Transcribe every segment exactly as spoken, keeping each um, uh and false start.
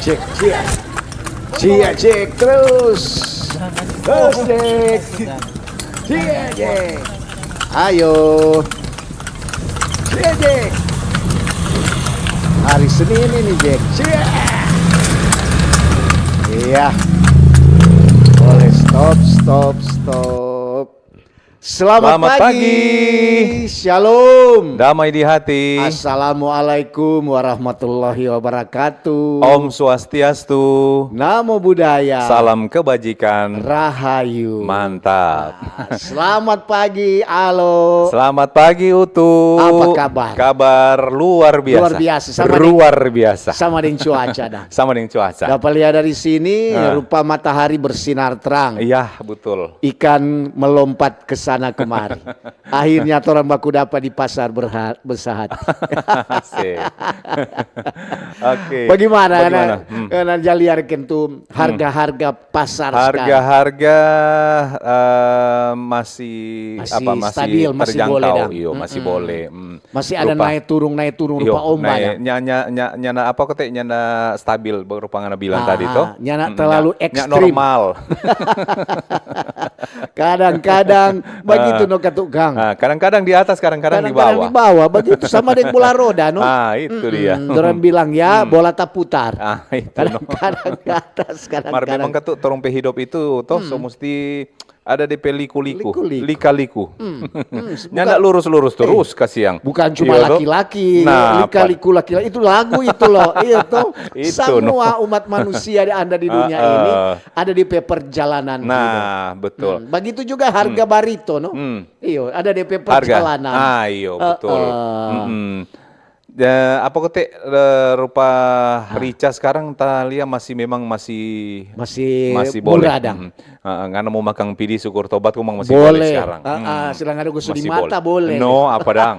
Cek, cek. Cek, cek terus. Terus, cek. Cek, cek. Ayo. Cek, cek. Hari Senin ini, Jack. Cek. Iya. Boleh stop, stop, stop. Selamat Selamat pagi. pagi. Shalom. Damai di hati. Assalamualaikum warahmatullahi wabarakatuh. Om Swastiastu. Namo Buddhaya. Salam kebajikan. Rahayu. Mantap. Nah, selamat pagi, Alo. Selamat pagi, Utu. Apa kabar? Kabar luar biasa. Luar biasa. Sama deng, Luar biasa. sama deng cuaca, dah. Sama deng cuaca. Dapat lihat dari sini, Ah. rupa matahari bersinar terang. Iya, betul. Ikan melompat ke sana kemari. Akhirnya torang baku dapa di pasar berha-, bersahat. Asik. Oke. Bagaimana, Bagaimana? Ana, Hmm. ana ja liar ken tu harga-harga pasar sekarang? Harga-harga, eh, masih, Masih apa, masih stabil, masih terjangkau, boleh, dang. iyo, masih Mm-mm. boleh. Mm. Masih ada Rupa. naik turun, naik turun, Iyo, rupa omba, naik, ya? nya-, nya-, nya-, nyana apa kote, nyana stabil, rupa ngana bilang Ah, tadi, toh? nyana Mm, terlalu nya-, nya ekstrim. normal. Kadang-kadang bagitu Ah. no katu, Kang. Ah, kadang-kadang di atas, kadang-kadang di Kadang-kadang bawah. di bawah, begitu sama deng bola roda, no? Ah, itu Mm-mm. dia. Dorang bilang, ya, Hmm. bola taputar. Ah, itu no. Kadang-kadang di atas, Mar kadang-kadang. memang katu, torang pe hidup itu, toh, so Hmm. musti ada depe liku-liku, Liku-liku. lika-liku. Hmm. Hmm, Nyanda bukan, lurus-lurus eh, terus, kasiang. bukan cuma Iya, toh? laki-laki, Nah, lika-liku laki-laki. Itu lagu itu, loh. Iya, toh? Itu, no. Semua umat manusia di, ada di dunia Ah, ini ah. ada di pe perjalanan Nah, hidup. betul. Hmm, begitu juga harga Hmm. barito, no? Hmm. Iyo, ada de pe Harga. perjalanan. Ah, iyo, betul. Heeh. Mm-mm. Ya, apa kote, eh, rupa Ah. rica sekarang ta lia masih, memang masih, Masih masih boleh. murah, dang. Mm. Ah, ngana mo makang pidi, syukur tobat, komang masih Boleh. boleh sekarang. Ah, ah, Mm. sedang ada gusu di Masih mata, boleh. boleh. No, apa dang?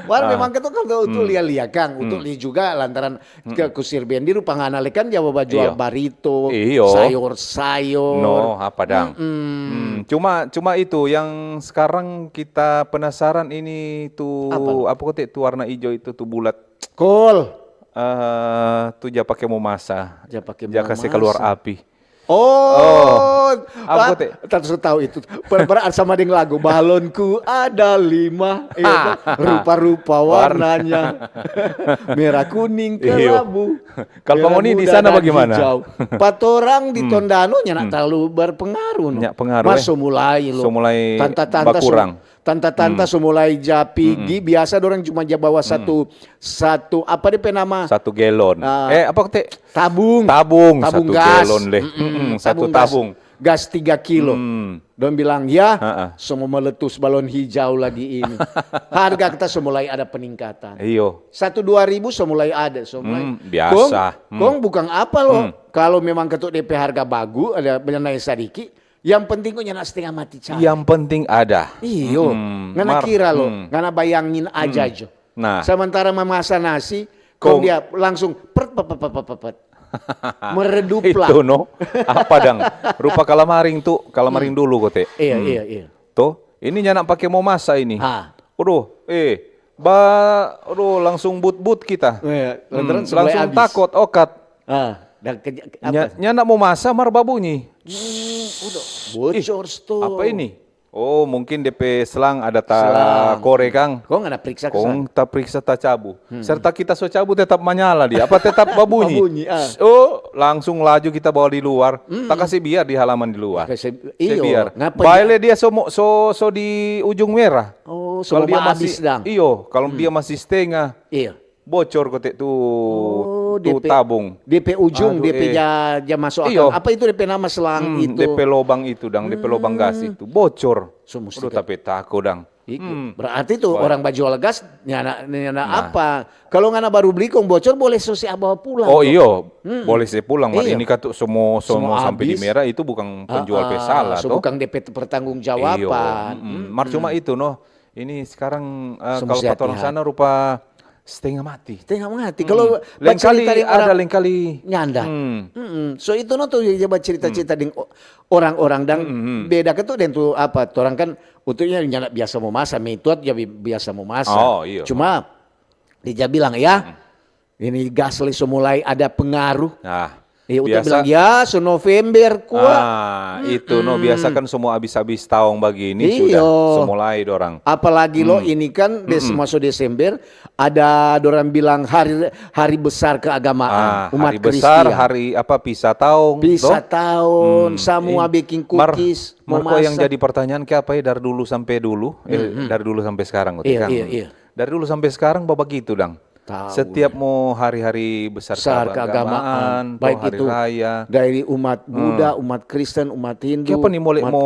Wal, Ah. memang katu kalau tu Mm. lia-lia, Kang, untuk Mm. lia juga lantaran Hmm. Ke kusir bendi rupa ngana le kan ja bajual Iyo. barito, Iyo. sayor-sayor. No, apa dang? Mm-mm. Hmm, cuma, cuma itu yang sekarang kita penasaran ini tu, Apa? apa kote tu warna ijo itu tu bulat? Kol. Eh, tu ja pake mo masa. Ja pake Ja mo kase masa. keluar api. Oh, Oh, apa ah, kote? tak so tahu itu. Ber-, ber-, sama deng lagu, "Balonku ada lima, iya, kan? Rupa-rupa Warna. warnanya. Merah, kuning, Iyo. kelabu. Kalau Merah Pangoni di muda sana dan bagaimana? hijau." Patorang di Hmm. Tondano nyana Hmm. terlalu berpengaruh, no. Nyak pengaruh, Mas, eh. so mulai, lo. So mulai Tanta-tanta so, bakurang. tanta-tanta Hmm. so mulai ja pigi, Mm-mm. biasa dorang cuma ja bawa Mm-mm. satu, satu, apa de pe nama? Satu galon. Ah. Eh, apa kote? Tabung. Tabung, Tabung satu gas. galon deh. Mm-mm, Mm-mm, satu tabung gas. tabung. Gas tiga kilo. Hmm. Dong bilang, "Ya, Heeh. so mo meletus balon hijau lagi ini." Harga kita so mulai ada peningkatan. Iyo. Satu dua ribu so mulai ada, so mulai. Hmm, biasa. Kong, Hmm. kong bukan apa lo. Hmm. Kalau memang ketuk de pe harga bagu, ada nae sadiki, yang penting ko nyanda stenga mati cahaya. Yang penting ada. Iyo. Hmm, Ngana mar-, kira lo, hmm. ngana bayangin aja Hmm. jo. Nah. Sementara memasak nasi, Kong kong dia langsung pret, pet, pet, pet, pet, pet. Meredup lah. Itu no. Apa dang? Rupa kalamaring tu, kalamaring Hmm. dulu kote. Iya, Hmm. iya, iya. Tuh, ini nyanda pake mo masa ini. Ha. Aduh, eh, ba, aduh, langsung but-but kita. Iya, Hmm, lantaran so mulai langsung abis. takot, okat. Ah, dan ke-, apa? Nya-, nyanda mo masa mar babunyi. Hmm, udah. Ih, Bocor, stop. apa ini? Oh, mungkin de pe selang ada ta Selang. kore, kang. Kong ada periksa ke Kong sana? ta periksa, ta cabu. Hmm. Serta kita so cabu tetap manyala dia. Apa tetap babunyi? Babunyi, ah. Oh, langsung laju kita bawa di luar. Hmm. Ta kase biar di halaman di luar. Kase, Kase iyo, biar. ngapa Bae dia? le dia so mo-, so, so di ujung merah. Oh, so Kalau dia mau masih, habis dang. iyo, kalau Hmm. dia masih setengah, Iya. bocor kote tu, Oh, tu de pe, tabung. de pe ujung, Aduh, de pe eh. ja, ja masuk Iyo. akang. Apa itu de pe nama selang Hmm, itu? de pe lobang itu dang, de pe lobang gas Hmm. itu bocor. So, musti Aduh, ke tapi tako dang. Itu. Hmm. Berarti tu Wah. orang bajual gas, nyana, nyana Nah. apa? Kalau ngana baru beli kong bocor, boleh so se bawa pulang Oh, tu. iyo. Hmm. Boleh se pulang, mar Iyo. ini katu semua, semua Semua sampai di habis. merah, itu bukan penjual Ah, pe ah, salah, so toh. bukan de pe pertanggungjawaban. Iyo. Mm-mm. Hmm. Mar cuma itu, noh. Ini sekarang, eh, So kalau musti patorang hati-hati. sana rupa setengah mati. Setengah mati. Hmm. Kalau Lain kali bacerita deng ada, orang lain kali. nyanda. Hmm. Mm-mm. So itu no tu dia bacerita-cerita Hmm. deng o-, orang-orang dang Hmm, hmm. beda ke tu deng tu apa, torang kan utuhnya nyanda biasa mo masa, mituat ja bi-, biasa mo masa. Oh, iya. Cuma dia ja bilang, ya, Hmm. Ini gas lei so mulai ada pengaruh. Ah, iya, uta bilang, "Ya, so November kwa." Ah, itu no, biasa kan semua abis-abis taong bagini sudah, so mulai dorang. Apalagi lo ini kan des-, maso Desember, ada dorang bilang hari, hari besar keagamaan, ah, umat hari besar, Kristian. Hari apa, pisa taong, pisa taong, semua biking kukis, mar-, mar-, yang jadi pertanyaan ke apa ya, dari dulu sampai dulu, eh, dari dulu sampai sekarang, gitu kan? Iya, iya. Dari dulu sampai sekarang, bagitu dang. Tahu. Setiap mo hari-hari besar keagamaan, baik hari raya. Itu dari umat Buddha, umat Kristen, umat Hindu, umat Islam. Kiapa ni mo,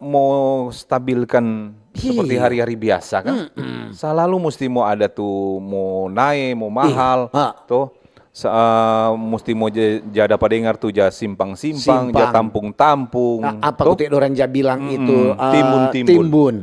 mo stabilkan seperti hari-hari biasa kan? Salalu musti mo ada tu, mo nae, mo mahal, to. Sa-, musti mo ja, ja dapa dengar tu ja simpang-simpang, ja tampung-tampung. Apa kote dorang ja bilang itu, timbun-timbun.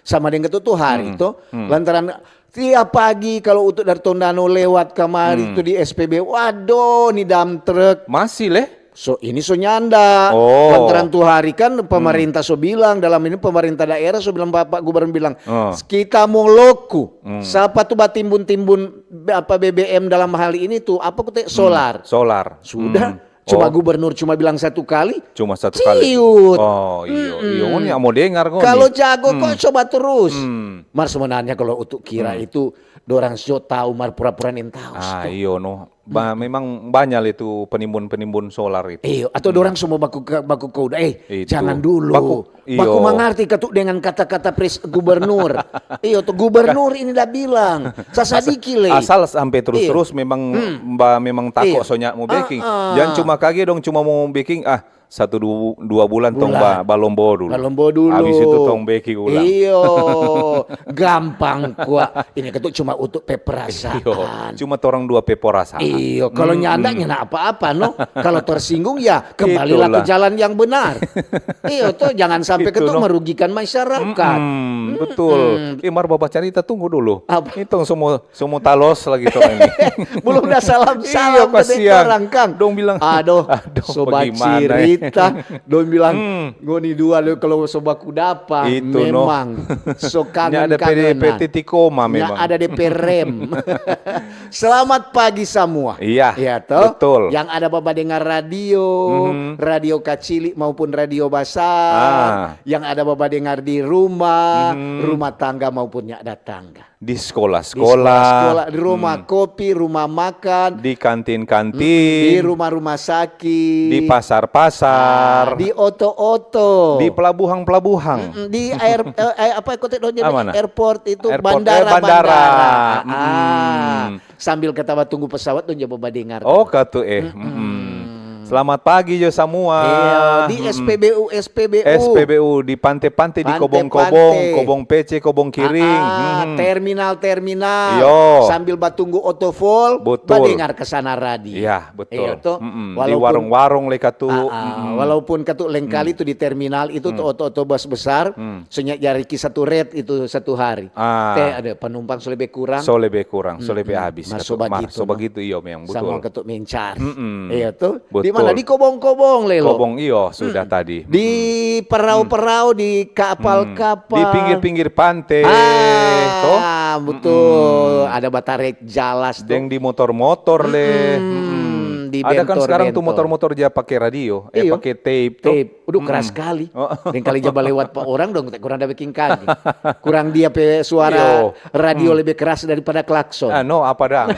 Sama deng ketu tu hari to. Lantaran tiap pagi kalu utu dari Tondano lewat kamari tu di S P B U, waduh, ni dam truk. Masih leh? So, ini so nyanda. Lantaran tu hari kan pemerintah so bilang, dalam ini pemerintah daerah so bilang, Bapak Gubernur bilang, "Kita mo loku." Sapa tu batimbun-timbun, apa, B B M dalam hal ini tu, apa kote, solar. Solar. Sudah. Cuma gubernur cuma bilang satu kali, cuma satu kali. Ciut. Oh, iyo, iyo. Ngoni mo dengar ngoni. Kalu jago kok coba terus. Mar sebenarnya kalu utu kira itu dorang so tau mar pura-pura nintau. Ah, iyo no. Ba, memang banya le tu penimbun-penimbun solar itu. Iyo, atau dorang so mo baku, baku kode, eh, jangan dulu. Baku, iyo. Baku mangarti katu dengan kata-kata pres-, gubernur. Iyo, tu gubernur ini da bilang, sasadiki le. Asal sampe terus-terus memang ba, memang tako so nya mo beking. Jangan cuma kage dong cuma mo beking, ah, satu du-, dua bulan tong ba, balombo dulu. Balombo dulu. Abis itu tong beking ulang. Iyo, gampang kwa. Ini katu cuma utu pe perasaan. Iyo, cuma torang dua pe perasaan. Iyo, kalu nyanda, nyanda apa-apa, no. Kalu tersinggung, ya kembalilah ke jalan yang benar. Iyo, to, jangan sampe katu merugikan masyarakat. Betul. Eh, mar babacarita, tunggu dulu. Apa? Ini tong so mo, so mo talos lagi tong ini. Belum da salam-salam. Iyo, kasiang. Orang, Kang. Dong bilang, "Aduh, so bagaimana, eh?" Bacarita." Dong bilang, "Ngoni dua lo kalu so baku dapa, itu no. Memang so kangen-kangenan." Nya ada pe, pe titik koma memang. Nya ada de pe rem. Selamat pagi samua. Iya, to? Betul. Yang ada babadengar radio, radio kacili maupun radio basar, yang ada babadengar di rumah, rumah tangga maupun nya ada tangga. Di skola-skola, di rumah kopi, rumah makan, di kantin-kantin, di rumah-rumah sakit, di pasar-pasar, di oto-oto, di pelabuhang-pelabuhang, di air, eh, apa, kote dong jadi airport itu, bandara-bandara. Sambil kita batunggu pesawat dong ja badengar. Oh, katu, eh. Selamat pagi jo samua. Iya, di S P B U, S P B U. S P B U, di pante-pante, di kobong-kobong, kobong pece, kobong kiring. Terminal-terminal. Iyo. Sambil batunggu oto full, badengar ke sana radio. Iya, betul. Iyo, to. Di warung-warung le katu. Walaupun katu lengkali tu di terminal itu tu oto-oto bus besar, so nya ja riki satu ret itu satu hari. Te ada penumpang so lebe kurang. So lebe kurang, so lebe abis. Mar so bagitu, iyo, memang betul. Samua katu mencari. Iyo, to. Betul. Di mana? Di kobong-kobong, Lelo. Kobong, iyo, sudah tadi. Di perau-perau, di kapal-kapal. Di pinggir-pinggir pante, to. Ah, betul. Ada batare jalas, to. Deng di motor-motor, le. Ada kan sekarang tu motor-motor ja pake radio, eh, pake tape, to. Tape. Udah keras skali. Deng kali ja balewat pa orang dong, kurang da beking kage. Kurang dia pe suara radio lebe keras daripada klakson. Ah, no, apa dang?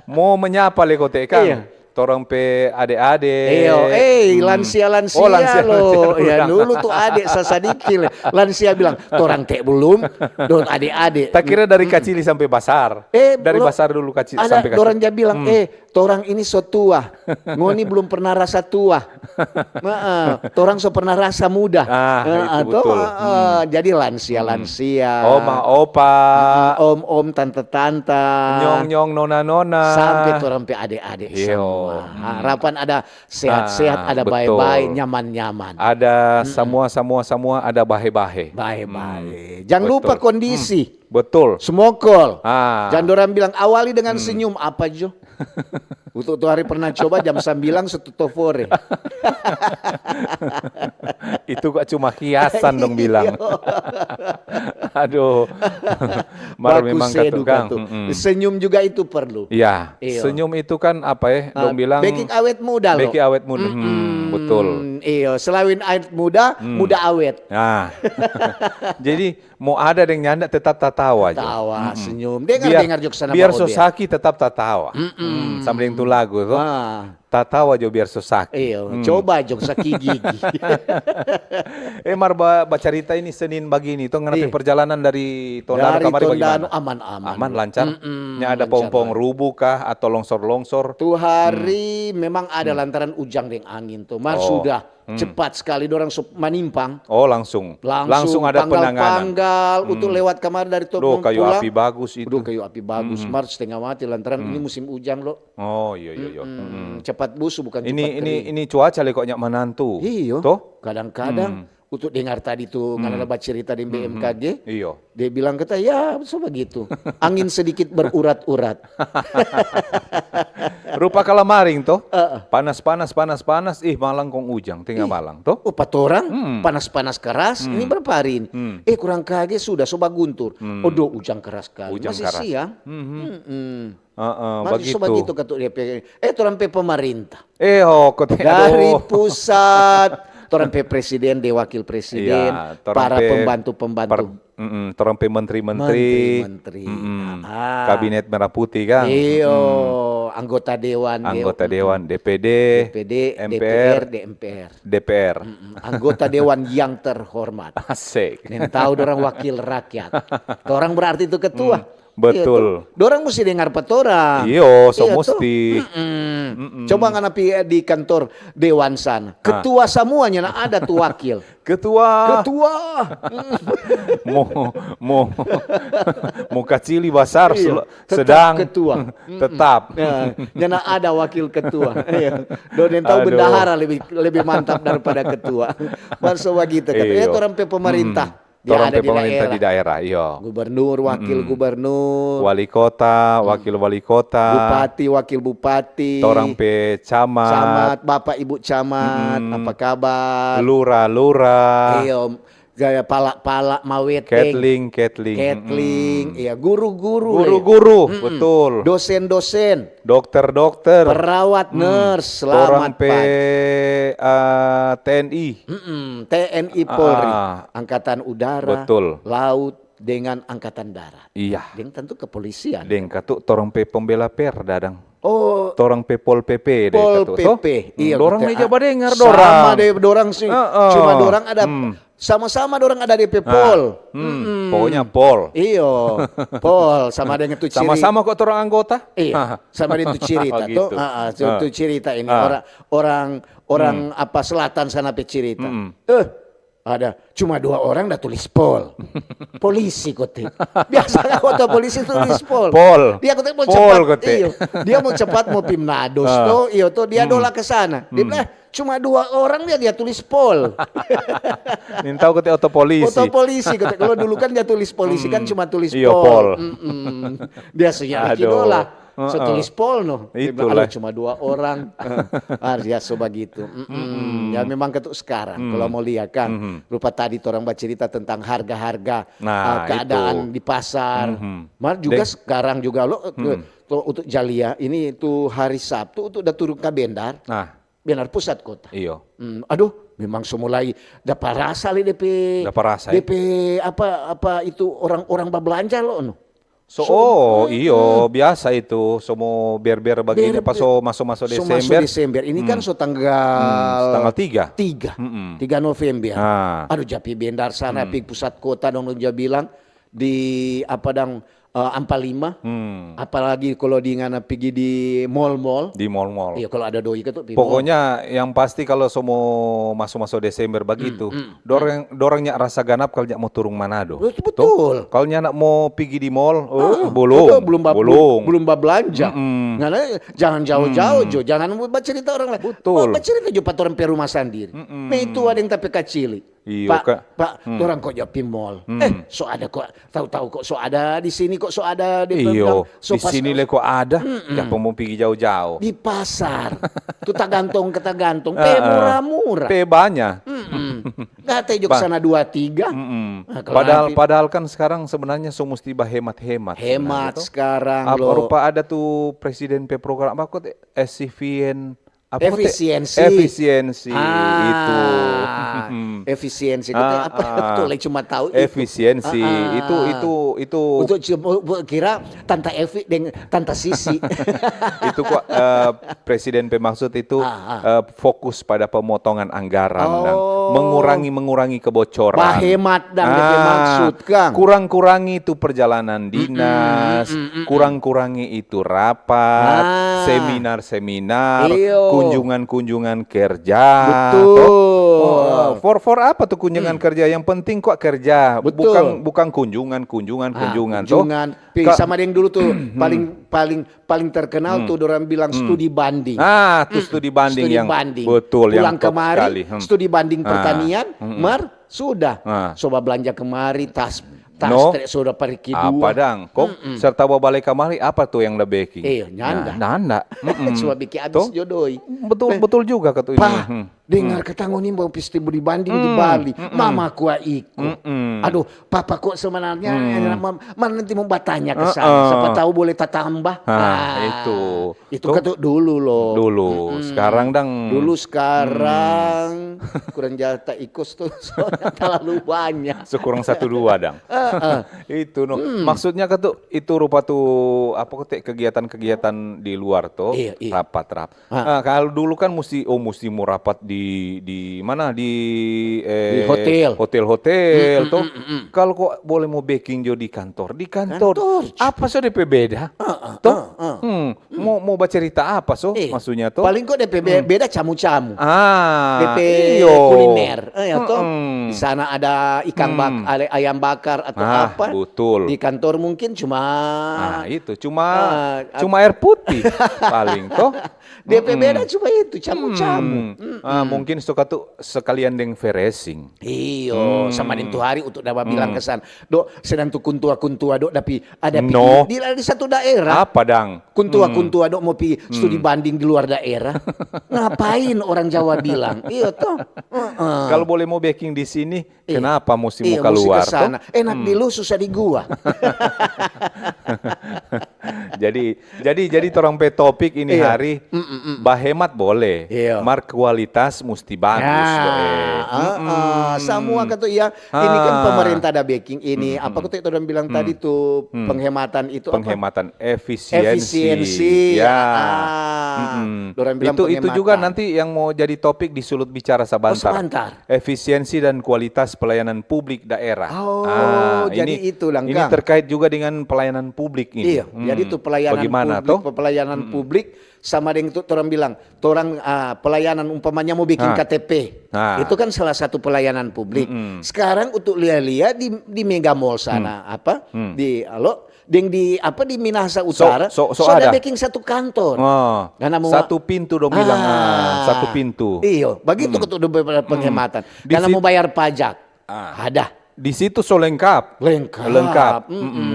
Mo menyapa le kote, Kang? Iya. Torang pe ade-ade. Iyo, eh, lansia-lansia lo. Ya, dulu tu ade sasadiki le. Lansia bilang, "Torang te belum, dong ade-ade." Ta kira dari kacili sampe basar. Eh, dari basar dulu sampe kacili. Ada dorang ja bilang, "Eh, torang ini so tua. Ngoni belum pernah rasa tua." Heeh, torang so pernah rasa muda. Ah, itu betul. Jadi lansia-lansia. Oma, opa. Om-om, tanta-tanta. Nyong-nyong, nona-nona. Sampe torang pe ade-ade samua. Harapan ada sehat-sehat, ada bae-bae, nyaman-nyaman. Ada samua, samua, samua ada bae-bae. Bae-bae. Jang lupa kondisi. Betul. Smokol. Jang dorang bilang, awali dengan senyum, apa jo? Untuk tu hari pernah coba jam sambilang so tutup fore. Itu kok cuma hiasan dong bilang. Iyo. Aduh. Mar Baku memang sedu katu kang. katu. Mm-mm. Senyum juga itu perlu. Ya, Iyo. Senyum itu kan apa eh? Ah, Dong bilang beking awet muda lo. Beking awet muda. Hmm, betul. Mm, iyo, selain awet muda, muda awet. Nah. Jadi mau ada deng nyanda tetap tatawa aja. Tawa, Mm-mm. senyum. Dengar, Biar- dengar jo sana Biar bawa so bea. Saki tetap tatawa. Mm-mm. Hmm, sama deng tu lagu tuh. Ah, Tatawa jo biar so saki. iyo, Hmm. Coba jo saki gigi. Eh Mar ba- bacarita ini Senin bagini tuh ngana pe Iya. Perjalanan dari Tondano Dari kamari Tondano bagaimana? Aman-aman. Aman lancar. Mm-mm, Nya ada lancar, pong-pong lancar. Rubuh kah atau longsor-longsor? Tu hari memang ada lantaran ujang deng angin tu. Mar Oh. sudah Hmm. cepat sekali dorang so manimpang. Oh langsung. Langsung, Ada penanganan. Panggal-panggal untuk Hmm. lewat kamar dari tu Loh, mau kayu pulang. Api bagus itu. Aduh, kayu api bagus. Mar setengah mati lantaran ini musim ujang lo. Oh iya iya iya. Hmm, Mm-mm. cepat busu bukan Ini cepat ini kering. Ini cuaca le koknya manantu. Iyo. Toh? Kadang-kadang untuk dengar tadi tu ngana ada bacerita di B M K G. Iyo. Dia bilang kata ya so begitu. Angin sedikit berurat-urat. Rupa kalamaring toh. Heeh. Panas panas panas panas. Ih malang kong ujang tengah malang toh. Oh, patorang Hmm. panas-panas keras. Ini berapa hari ini? Hmm. Eh, kurang kage sudah so baguntur. Hmm. Odo ujang keras kali. Ujang Masih keras. Siang. Mhm. Mm-mm. Heeh, Masih begitu. So begitu katu dia pe. Eh, torang pe pemerintah. Eh, oh, kote, Dari aduh. Pusat, torang pe presiden, de wakil presiden, Iya, torang para pe pembantu-pembantu. per- mm-mm, torang pe menteri-menteri, Menteri-menteri. mm-mm, Ah. Kabinet Merah Putih kan. Iyo, Mm-mm. Anggota dewan, Anggota iyo. dewan, D P D, D P D, M P R, D P R, D M P R. D P R. Mm-mm. Anggota dewan yang terhormat. Asik. Yang tahu dorang wakil rakyat. Torang berarti itu ketua. Hmm, betul. Iya, toh? Dorang mesti dengar pa torang. Iyo, so Iya, toh? musti. Mm-mm. Coba ngana pi di kantor dewan sana. Ah. Ketua semuanya, nah ada tu wakil. Ketua. Ketua. Mo mo mo kacili basar Iya, sel- tetap sedang ketua. Tetap. Ya, nyanda ada wakil ketua. Iya. Dong yang tahu Aduh. Bendahara lebih lebih mantap daripada ketua. Mar so bagitu kata. Iya. Ya, orang pe pemerintah. Mm-mm. Dia Orang ada pe di pemerintah daerah. Di daerah, iyo. Gubernur, wakil Mm-mm. gubernur, Wali kota, wakil wali kota, bupati, wakil bupati, torang pe camat, camat, bapak ibu camat, Mm-mm. apa kabar? Lura, lura, Iyo, gaya pala-pala mawete. Ketling, ketling, Ketling, mm-mm. Iya, guru-guru. Guru-guru, Mm-mm. Betul. Dosen-dosen, Dokter-dokter, perawat, Hmm. nurse, Torang selamat pe pagi. eh, T N I. Mm-mm, T N I Polri, Ah, Angkatan Udara, Betul. Laut, dengan Angkatan Darat. Iya. Deng tentu kepolisian. Deng katu torang pe pembela per dadang. Oh, Torang pe Pol P P de Pol katu, P P. Toh? Iya, Dorang kata, meja ah, badengar sama dorang. Deh, dorang sih. Heeh. Cuma dorang ada Hmm. sama-sama dorang ada D P Nah, Pol. hmm, Mm-mm. Pokoknya Pol. Iyo, Pol sama dengan tu ciri. Sama-sama kok torang anggota. Iya, sama dengan tu cerita Oh, tuh. gitu. Ah, ah, tu, Ah. tu cerita ini Ah. orang orang orang apa selatan sana pe cerita. Mm-mm. Eh, ada cuma dua orang dah tulis Pol. Polisi kote. Biasa kan kota polisi tulis Pol. Pol. Dia kote mau Pol cepat. kote. Iyo. Dia mau cepat mau pi Mnados Ah. tuh, iyo tuh dia Hmm. dola ke sana. Dia Hmm. bilang, "Eh, cuma dua orang dia dia tulis Pol." Nintau kote oto polisi. Foto polisi kote. Kalau dulu kan dia tulis polisi kan Hmm. cuma tulis Iyo, Pol. Pol. Mm-mm. Dia sih nyari Aduh. Dola. So Heeh. Tulis Pol no. Dia bilang, Itulah. "Aduh, cuma dua orang." Ah, dia so begitu. Mm-mm. Mm-mm. Ya memang ketuk sekarang. Mm. Kalau mau lihat kan, Mm-hmm. rupa tadi orang bercerita tentang harga-harga Nah, uh, keadaan itu. Di pasar. Mm-hmm. Mar juga Deng- sekarang juga lo Mm. lo untuk Jalia ini itu hari Sabtu untuk udah turun ke Bendar. Nah, Bendar pusat kota. Iyo. Hmm, aduh, memang so mulai dapa rasa le depe Dapa rasa, depe apa apa itu orang-orang babelanja lo no. So, So, oh, mm, iyo, biasa itu. So mo ber-ber bagini, Ber-, pas so maso-maso so Desember. maso Desember. Ini kan Hmm. so tanggal Hmm, tanggal tiga. Tiga. Mm-mm. Tiga November. Ah. Aduh, japi Bendar sana, Hmm. pigi pusat kota dong, dong ja bilang di apa dang eh, Ampa Lima. Hmm. Apalagi kalau di ngana pigi di mall-mall. Di mall-mall. Iya, kalau ada doi ka tu pi mall. Pokoknya yang pasti kalau so mo maso-maso Desember bagitu, Hmm, hmm. dorang dorang nya rasa ganap kalau nya mo turung Manado. Betul, Toh? Betul. Kalau nya nak mo pigi di mall, oh, Ah, belum. Betul, belum ba- Belum. Belum babelanja. Mm-mm. Ngana jangan jauh-jauh Mm. Jo, jangan mau bacerita orang lain. Betul. Mau bacerita Jo pa torang pe rumah sandiri. Mm-mm. Nah, itu ada yang tapi kacili. Iyo, Pak, Pak, torang kong ja pi mall. Eh, so ada kong, tau-tau kong so ada di sini, kong so ada di Iyo, so di sini le kong ada, dapa mo pigi jao-jao. Di pasar. Tu tagantong ka tagantong, pe mura-mura. Pe banya. Gate jo sana dua tiga. Padahal, padahal kan sekarang sebenarnya so musti bahemat-hemat. Hemat sekarang lo. Rupa ada tu presiden pe program apa kong, S C V N, apa kong, efisiensi. Efisiensi, itu. Efisiensi, kata apa? Tu lagi cuma tahu itu. Efisiensi, itu, itu, itu. Untuk kira Tanta Evi deng Tanta Sisi. Itu kong, eh, presiden pe maksud itu, eh, fokus pada pemotongan anggaran dan mengurangi, mengurangi kebocoran. Bahemat dang dia pe maksud, kang. Kurang-kurangi tu perjalanan dinas, kurang-kurangi itu rapat, seminar-seminar, kunjungan-kunjungan kerja. Betul. For, for apa tu kunjungan kerja? Yang penting kong kerja. Betul. Bukan, bukan kunjungan, kunjungan, kunjungan, toh. Pi, sama deng dulu tu, paling, paling, paling terkenal tu dorang bilang studi banding. Ah, tu studi banding yang betul, yang top sekali. Pulang kemari, studi banding pertanian, mar, sudah. So bablanja kemari, tas, tas tre sudah pergi dua. Apa dang? Kong serta babale kamari, apa tu yang da beking? Iyo, nyanda. Nyanda. Cuma bikin abis jo doi. Betul, betul juga kata ini. Dengar kata ngoni mo pi studi banding di Bali, mama kua iko. Aduh, papa kok sebenarnya, mar nanti mo batanya ke sana, sapa tahu boleh tatambah. Ah, itu. Itu katu dulu lo. Dulu, sekarang dang. Dulu, sekarang kurang jata ikos tu, soalnya terlalu banyak. Sekurang satu dua dang. Itu no. Maksudnya katu itu rupa tu apa kate kegiatan-kegiatan di luar to, rapat-rapat. Ah, kalau dulu kan musti, oh, musti mo rapat di, di mana? Di, eh, hotel-hotel to. Kalau kong boleh mo beking jo di kantor, di kantor. Apa so depe beda? To? Hmm, mo, mo bacerita apa so? Maksudnya to? Paling kong depe be-, beda camu-camu. Ah, depe kuliner, eh, ya to? Di sana ada ikan bak-, ale-, ayam bakar atau apa? Betul. Di kantor mungkin cuma, ah, itu, cuma, cuma air putih paling to. Depe beda cuma itu, camu-camu. Ah, mungkin suka tu sekalian deng feresing. Iyo, sama deng tu hari untuk da babilang ke sana. Dok, sedang tu kuntua-kuntua, dok, tapi ada pi di, di satu daerah. Apa dang? Kuntua-kuntua, dok, mo pi studi banding di luar daerah. Ngapain orang Jawa bilang? Iyo, toh. Kalau boleh mo beking di sini, kenapa musti mo kaluar, toh? Enak di lu, susah di gua. Jadi, Jadi, jadi torang pe topik ini hari, bahemat boleh, mar kualitas musti bagus, doe. Samua katu, iya. Ini kan pemerintah da beking ini, apa katu yang torang bilang tadi tu, penghematan itu apa? Penghematan efisiensi. Efisiensi, ya. Dorang bilang itu, itu juga penghematan. Nanti yang mau jadi topik di Sulut Bicara sabantar. Oh, sabantar. Efisiensi dan kualitas pelayanan publik daerah. Oh, jadi ini, itu, Langkang. Ini terkait juga dengan pelayanan publik ini. Iya, jadi itu pelayanan publik, pe-, pelayanan publik sama deng tu torang bilang, torang, ah, pelayanan umpamanya mo biking K T P. Itu kan salah satu pelayanan publik. Sekarang untuk lia-lia di, di Mega Mall sana, apa, di, alo, deng di, apa, di Minahasa Utara, so, so ada beking satu kantor. Ngana mo satu pintu dong bilang, ah, satu pintu. Iyo, bagitu katu dong pe-, penghematan. Ngana mo bayar pajak. Ada. Di situ so lengkap. Lengkap. Lengkap.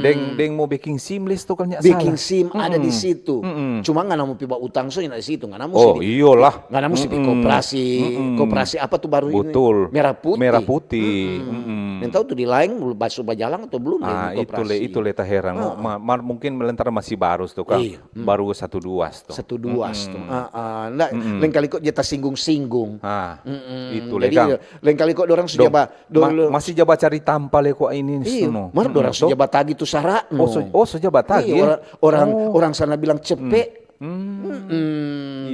Deng, deng mo beking SIM list tu kan, nyak salah. Beking SIM ada di situ. Cuma ngana mo pi ba utang so nyanda di situ, ngana musti di, iyolah. Ngana musti pi koperasi, koperasi apa tu baru ini? Betul. Merah Putih. Merah Putih. Nintau tu di laeng basu bajalang atau belum deng koperasi? Ah, itu le, itu le ta heran. Ma-, mar mungkin lantaran masih barus tu kan. Iya. Baru satu duas tu. Satu duas tu. Ah, ah. Nda, lengkali kok dia tasinggung-singgung. Ah, itu le, Kang. Jadi, lengkali kok dorang sudah ba-, dulu. Masih ja bacari tampa le kwa ini. Iyo, mar dorang so ja batagi tu sara no. Oh, so ja batagi. Iyo, orang, orang sana bilang cepe.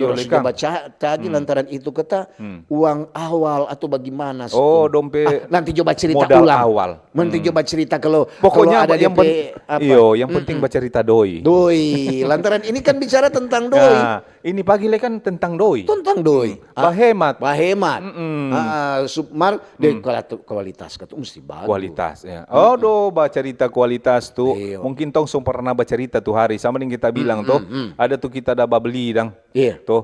Dorang so ja batagi lantaran itu kata uang awal atau bagimana. Oh, dong pe. Ah, nanti jo bacerita ulang. Modal awal. Nanti jo bacerita kalau, pokoknya kalau ada yang depe apa. Iyo, yang penting bacerita doi. Doi, lantaran ini kan bicara tentang doi. Nah, ini pagi le kan tentang doi. Tentang doi. Bahemat. Bahemat. Ah, mar, deng kualitas katu musti bagus. Kualitas, ya. Aduh, bacerita kualitas tu. Iyo. Mungkin tong so pernah bacerita tu hari, sama deng kita bilang tu. Ada tu kita da babeli dang. Iya. Tu,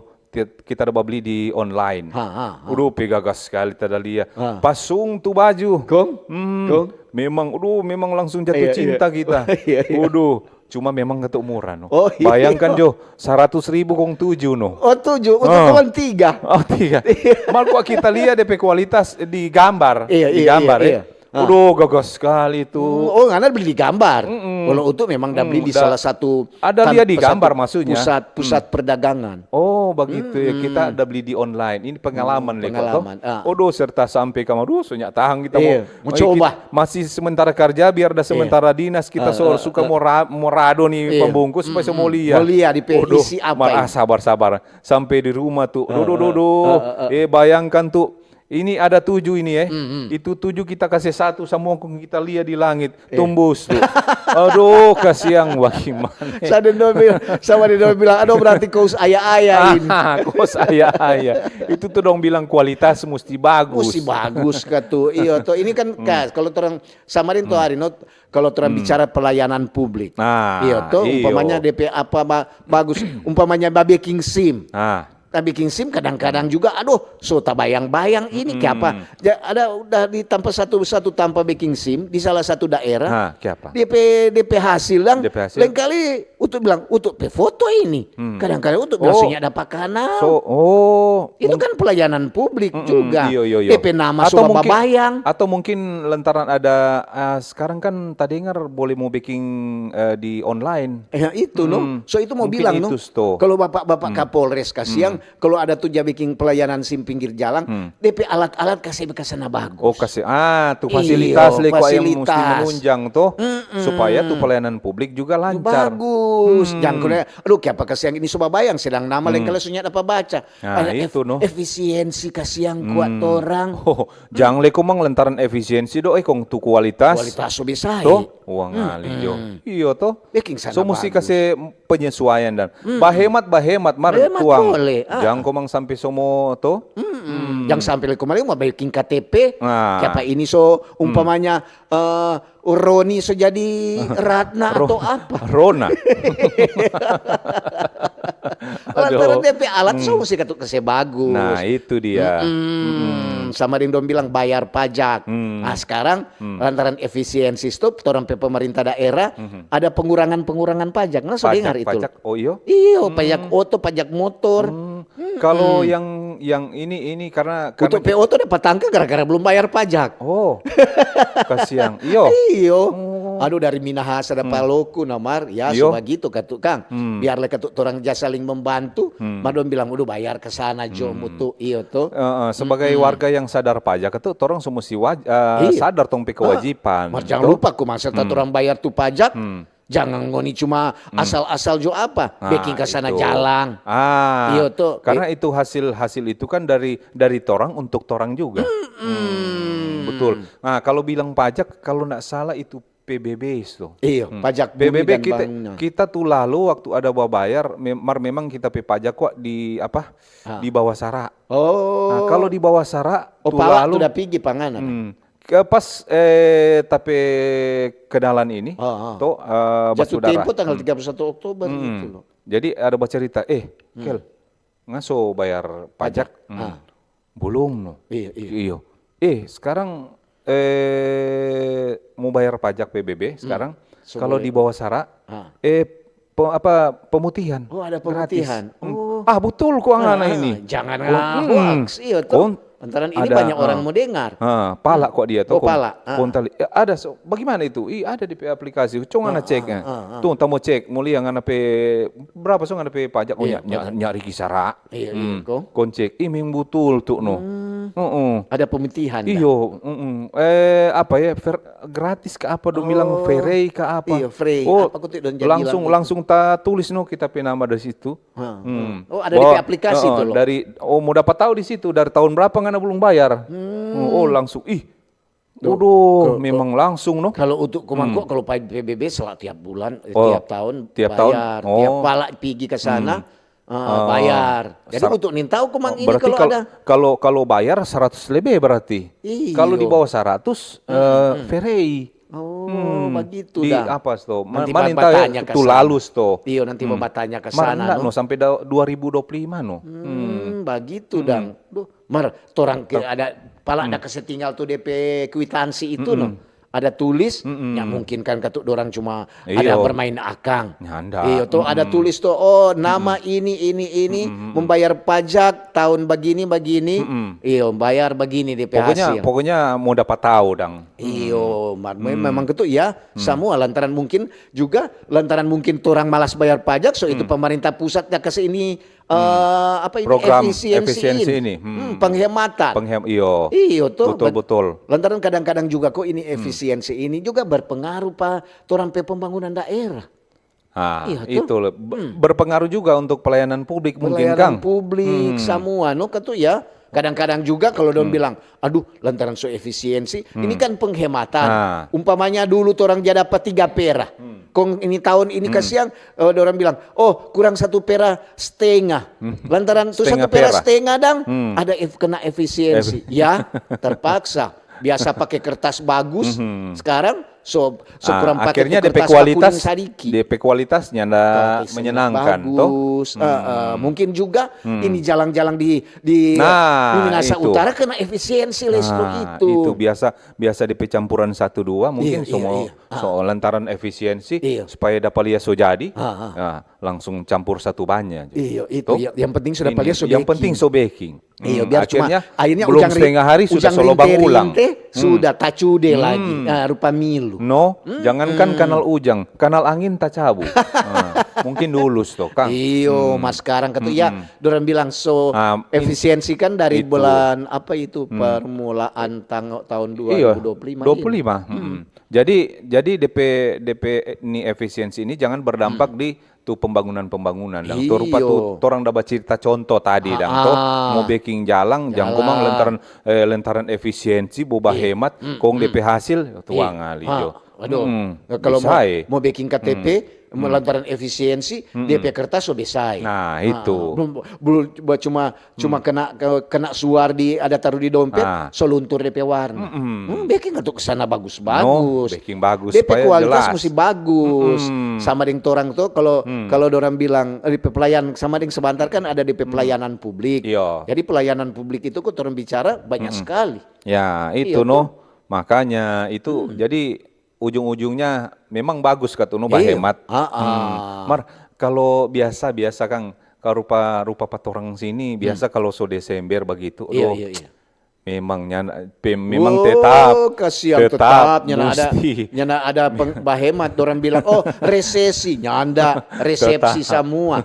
kita da babli di online. Ha, ha, ha. Udah, pe gaga skali ta da lia. Ha. Pasung tu baju. Kong? Hmm, Kong? Memang, udah, memang langsung jatuh Iya, iya. cinta kita. Iya, iya. Udah, cuma memang katu murah no. Oh, iya. Bayangkan jo, seratus ribu kong tujuh no. Oh, tujuh. Untuk Ah. kawan tiga. Oh, tiga. Mal kok kita lia depe kualitas di gambar, Iya, di iya, gambar iya, ya. Iya. Ah. Udah, gaga skali tu. Oh, ngana beli di gambar. Mm-mm. Kalau untuk memang da beli Hmm, di da- salah satu Ada tan- lia di satu gambar maksudnya. Pusat pusat perdagangan. Oh, begitu ya. Kita ada beli di online. Ini pengalaman Hmm, le kok, pengalaman, toh. Ah. Odo, serta sampai ka Madusu, nya tahang kita Iya, mau. mau Oh, coba. Kita masih sementara kerja, biar ada sementara dinas, kita Ah, so ah, suka ah. mau ra- mau rado ni Iya. pembungkus, supaya Mm-mm. semua lia. Mau lia di pe Odo, isi apa mar- ini? Ah, sabar, sabar. Sampai di rumah tu. Odo, odo, odo. ah, ah, ah. Eh, bayangkan tu. Ini ada tujuh ini, eh. Mm-mm. Itu tujuh kita kasih satu, samua kong kita lia di langit. Tumbus tu. Aduh, kasiang, bagaimana? Sama deng dong bilang, sama deng dong bilang, aduh, berarti kos aya-aya ini. Ah, kos aya-aya. Itu tu dong bilang kualitas musti bagus. Musti bagus katu. Iyo to. Ini kan ka-, kalau torang sama deng to hari no, kalau torang bicara pelayanan publik. Ah, Iyo to, iyo. Umpamanya D P apa ba-, bagus. Umpamanya ba beking SIM. Ah, Tapi beking SIM kadang-kadang juga, aduh, so tabayang-bayang ini ke apa. Ja-, ada udah di tampa satu, satu tampa beking SIM di salah satu daerah. Ah, ke apa? D P, D P hasil dang. D P hasil. Lain kali untuk bilang, untuk pe foto ini. Kadang-kadang untuk bilang Oh. so nya dapa kanal. So, oh, Itu kan pelayanan publik Mm-mm, juga. Iyo, iyo, iyo. D P nama so Atau mungkin, babayang. Atau mungkin lantaran ada, ah, sekarang kan tadengar boleh mo beking, eh, di online. Ya itu no. Hmm, So itu mau mungkin bilang no. Itu, sto. Kalau bapak-bapak Kapolres kasiang, kalau ada tu ja beking pelayanan SIM pinggir jalang, D P alat-alat kasih beka sana bagus. Oh, kasih, ah, tu fasilitas Iyo, le kok yang musti fasilitas. Menunjang to, supaya tu pelayanan publik juga lancar. Bagus. Jang kone, aduh, kiapa kasiang ini so babayang sedang nama lain kali so nya dapa baca. Nah, Ada itu, no. Efisiensi kasiang kuat torang. Oh, jang le komang lantaran efisiensi do, eh, kong tu kualitas. Kualitas so bisa. To, uang ngali jo. Iyo to. Beking sana So musti bagus. Kasih penyesuaian dan bahemat, bahemat mar Hemat tuang. Boleh. Ah. Jang komang sampe somo to. Mm-mm. Jang sampe le kemarin mau biking K T P. Nah. Kiapa ini so umpamanya eh, Roni so jadi Ratna atau apa? Rona. Lantaran Aduh. D P alat so musti katu kasih bagus. Nah, itu dia. Mm-mm. Sama deng dong bilang bayar pajak. Hmm. Nah, sekarang lantaran efisiensi stop, torang pe pemerintah daerah ada pengurangan-pengurangan pajak. Nah, so dengar itu. Pajak. Oh, iyo. Iyo, pajak oto, pajak motor. Hmm. Kalau yang yang ini ini karena, karena Untuk pe oto dapa tangka gara-gara belum bayar pajak. Oh. Kasiang. Iyo. Iyo. Aduh, dari Minahasa ada Paloku namar, ya Iyo. So bagitu katu kang. Biar le katu torang ja saling membantu, mar dong bilang udah bayar ke sana jo mutu, iyo to. Eh, eh, sebagai warga yang sadar pajak itu, torang so musti waj- eh, Iya. sadar tong pe kewajiban. Mar jangan lupa ku masa torang bayar tu pajak, jangan ngoni cuma asal-asal jo apa, Nah, beking ke sana itu. Jalang. Ah, Iyo, to. Karena itu hasil hasil itu kan dari dari torang untuk torang juga. Hmm, betul. Nah, kalau bilang pajak, kalau nggak salah itu P B B itu. Iyo, pajak bumi P B B dan kita bangunan. Kita tuh lalu waktu ada babayar, mem- mar memang kita pe pajak kok di apa? Ah. Di bawah sara. Oh. Nah, kalau di bawah sara Oh, tuh pala lalu tu da pigi pangana. Hmm. Ke pas eh tapi kenalan ini Ah, ah. to eh, Jatuh basudara. Tempo tanggal tiga puluh satu Oktober Hmm. gitu loh. Jadi ada bacerita, eh, Kel, ngaso bayar pajak? Hmm. Ah. Belum no. Iya, iya. Iyo. Eh, sekarang eh mau bayar pajak P B B sekarang So kalau boleh. Di bawah sara Ah. eh pe- apa pemutihan. Oh, ada Gratis. pemutihan. Hmm. Oh. Ah, betul kok ngana Ah, ini. Jangan Kon- hoax, iyo to. kon- Lantaran ini ada, banyak orang ah. mau dengar. Ah, pala kok dia to. Oh, pala, ah. Kontal. Eh, ada so, bagaimana itu? Ih, ada di aplikasi. Cuma ngana cek. Ah, ah, ah. Tuh, tamo cek, mulia ngana pe berapa so ngana pe pajak? Oh, Iya, nya- nya- nyari kisara. Iya, iya, kong. Kon cek, ih, memang betul tu no. Heeh. Ada pemutihan. Dah. Iyo, mm-mm. Eh, apa ya, fer- gratis ke apa dong bilang, Oh. Ferei ke apa? Iya, Ferei. Oh, Apa kok tidak dong jadi langsung bilang langsung ta tulis no kita pe nama di situ. Ha, Hmm. ha. Oh, ada di aplikasi Bahwa, itu eh, loh. Dari, oh, mau dapat tahu di situ dari tahun berapa ngana belum bayar. Oh, langsung, ih, Duh, udah, ke- memang langsung no. Kalau untuk komang kok, kalau P B B selalu tiap bulan, eh, Oh, tiap tahun tiap tahun? bayar, Oh. tiap pala pigi ke sana, eh, Ah, bayar. Jadi sar- untuk nintau komang Oh, ini berarti kalau kal- ada. kalau kalau bayar seratus lebih berarti. Iyo. Kalau di bawah seratus eh, Ferei. Oh. Oh, bagitu Di dang. apa sto? Ma- Nanti Mana ba- tahu batanya ke tu sana. lalu sto. Iyo, nanti mau batanya ke Mar sana, enggak no? No sampai da- dua ribu dua puluh lima no. Hmm, bagitu dang. Duh, mar torang ke ada pala ada kase tinggal tu depe kwitansi itu no. Ada tulis, ya mungkin kan katu dorang cuma ada Iyo. bermain akang. Nyanda. Iyo, to ada tulis to, oh nama ini ini ini membayar pajak tahun begini begini. Iyo, bayar begini depe Pokoknya hasil. Pokoknya mau dapat tahu dang. Iyo, mar- me- memang gitu ya. Semua lantaran mungkin juga lantaran mungkin torang malas bayar pajak, so itu pemerintah pusat ya kasih ini eh, apa ini Program efisiensi efisiensi ini. Ini. Hmm. Hmm, penghematan. Penghem iyo. Iyo, to, Betul bet- betul. Lantaran kadang-kadang juga kok ini efisiensi ini juga berpengaruh pa torang pe pembangunan daerah. Ah, Iya, itu loh. Be- berpengaruh juga untuk pelayanan publik mungkin Pelayanan Kang. Publik semua no katu ya. Kadang-kadang juga kalau dong bilang, aduh lantaran so efisiensi, ini kan penghematan. Ah. Umpamanya dulu torang ja dapat tiga pera. Kong ini tahun ini kasiang, eh, orang bilang, oh kurang satu pera setengah. Lantaran tu Setengah satu pera pera. Setengah dang, ada ef- kena efisiensi. Ya, terpaksa. Biasa pakai kertas bagus, sekarang so so Ah, kurang pakai akhirnya tu D P kertas kualitas kuning sadiki. D P kualitasnya nda Kualitasnya menyenangkan toh. Bagus. Eh, eh, mungkin juga ini jalan-jalan di di Nah, Minasa itu. Utara kena efisiensi listrik Nah, itu. Itu biasa biasa D P campuran satu dua mungkin Iya, iya, semua iya. Ah. So lantaran efisiensi Iya. Supaya dapa lia so jadi, Ah, ah. nah, langsung campur satu banya. Iyo, itu Toh? ya. Yang penting sudah Ini, palia so yang beking. Penting so beking. Iyo, Hmm, biar cuma akhirnya akhirnya belum ujang ring- setengah hari sudah ujang so lobang ring-tering ulang. Teh, sudah tacude lagi. Ah, rupa milu. No, jangankan kanal ujang, kanal angin tacabu. Nah, mungkin dulu sto kan. Iyo, mas sekarang kata ya, dorang bilang so Ah, in- efisiensi kan dari itu. Bulan apa itu permulaan tanggal tahun Iya, dua ribu dua puluh lima dua puluh lima. ini. Mm-mm. Jadi jadi D P D P ni efisiensi ini jangan berdampak di tu pembangunan-pembangunan dang. Tu rupa tu Iyo. Torang da bacerita contoh tadi dang to. Ah. Mo beking jalang, jang komang Jalang. Lantaran eh, lantaran efisiensi, boba hemat, kong D P hasil tuang ali Ah, jo. Aduh, Mm, kalau bisa, mau, eh. Mau beking K T P, lantaran efisiensi, D P kertas so besai. Nah, itu. Belum, belum cuma cuma kena ke- kena suar di ada taruh di dompet, Ah. so luntur D P warna. Hmm, beking katu kesana No, bagus-bagus. beking bagus D P supaya kualitas jelas. Mesti bagus. Sama deng torang tuh kalau kalau dorang bilang eh, D P pelayan sama deng sebentar kan ada D P pelayanan publik. Iya. Jadi pelayanan publik itu kok torang bicara banyak sekali. Ya, itu Iya, no. Makanya itu jadi ujung-ujungnya memang bagus katu no Iya. Bahemat. Ah, ah. Hmm. Mar kalau biasa-biasa Kang, kalau rupa-rupa pa torang sini biasa kalau so Desember begitu. Iya, Aduh, iya, iya. memang nyana, pe- memang Wow, tetap kasihan, tetap tetap, nyana ada, mesti nyana ada peng- bahemat, orang bilang, "Oh, resesi, nyanda, resepsi Tetap. Semua."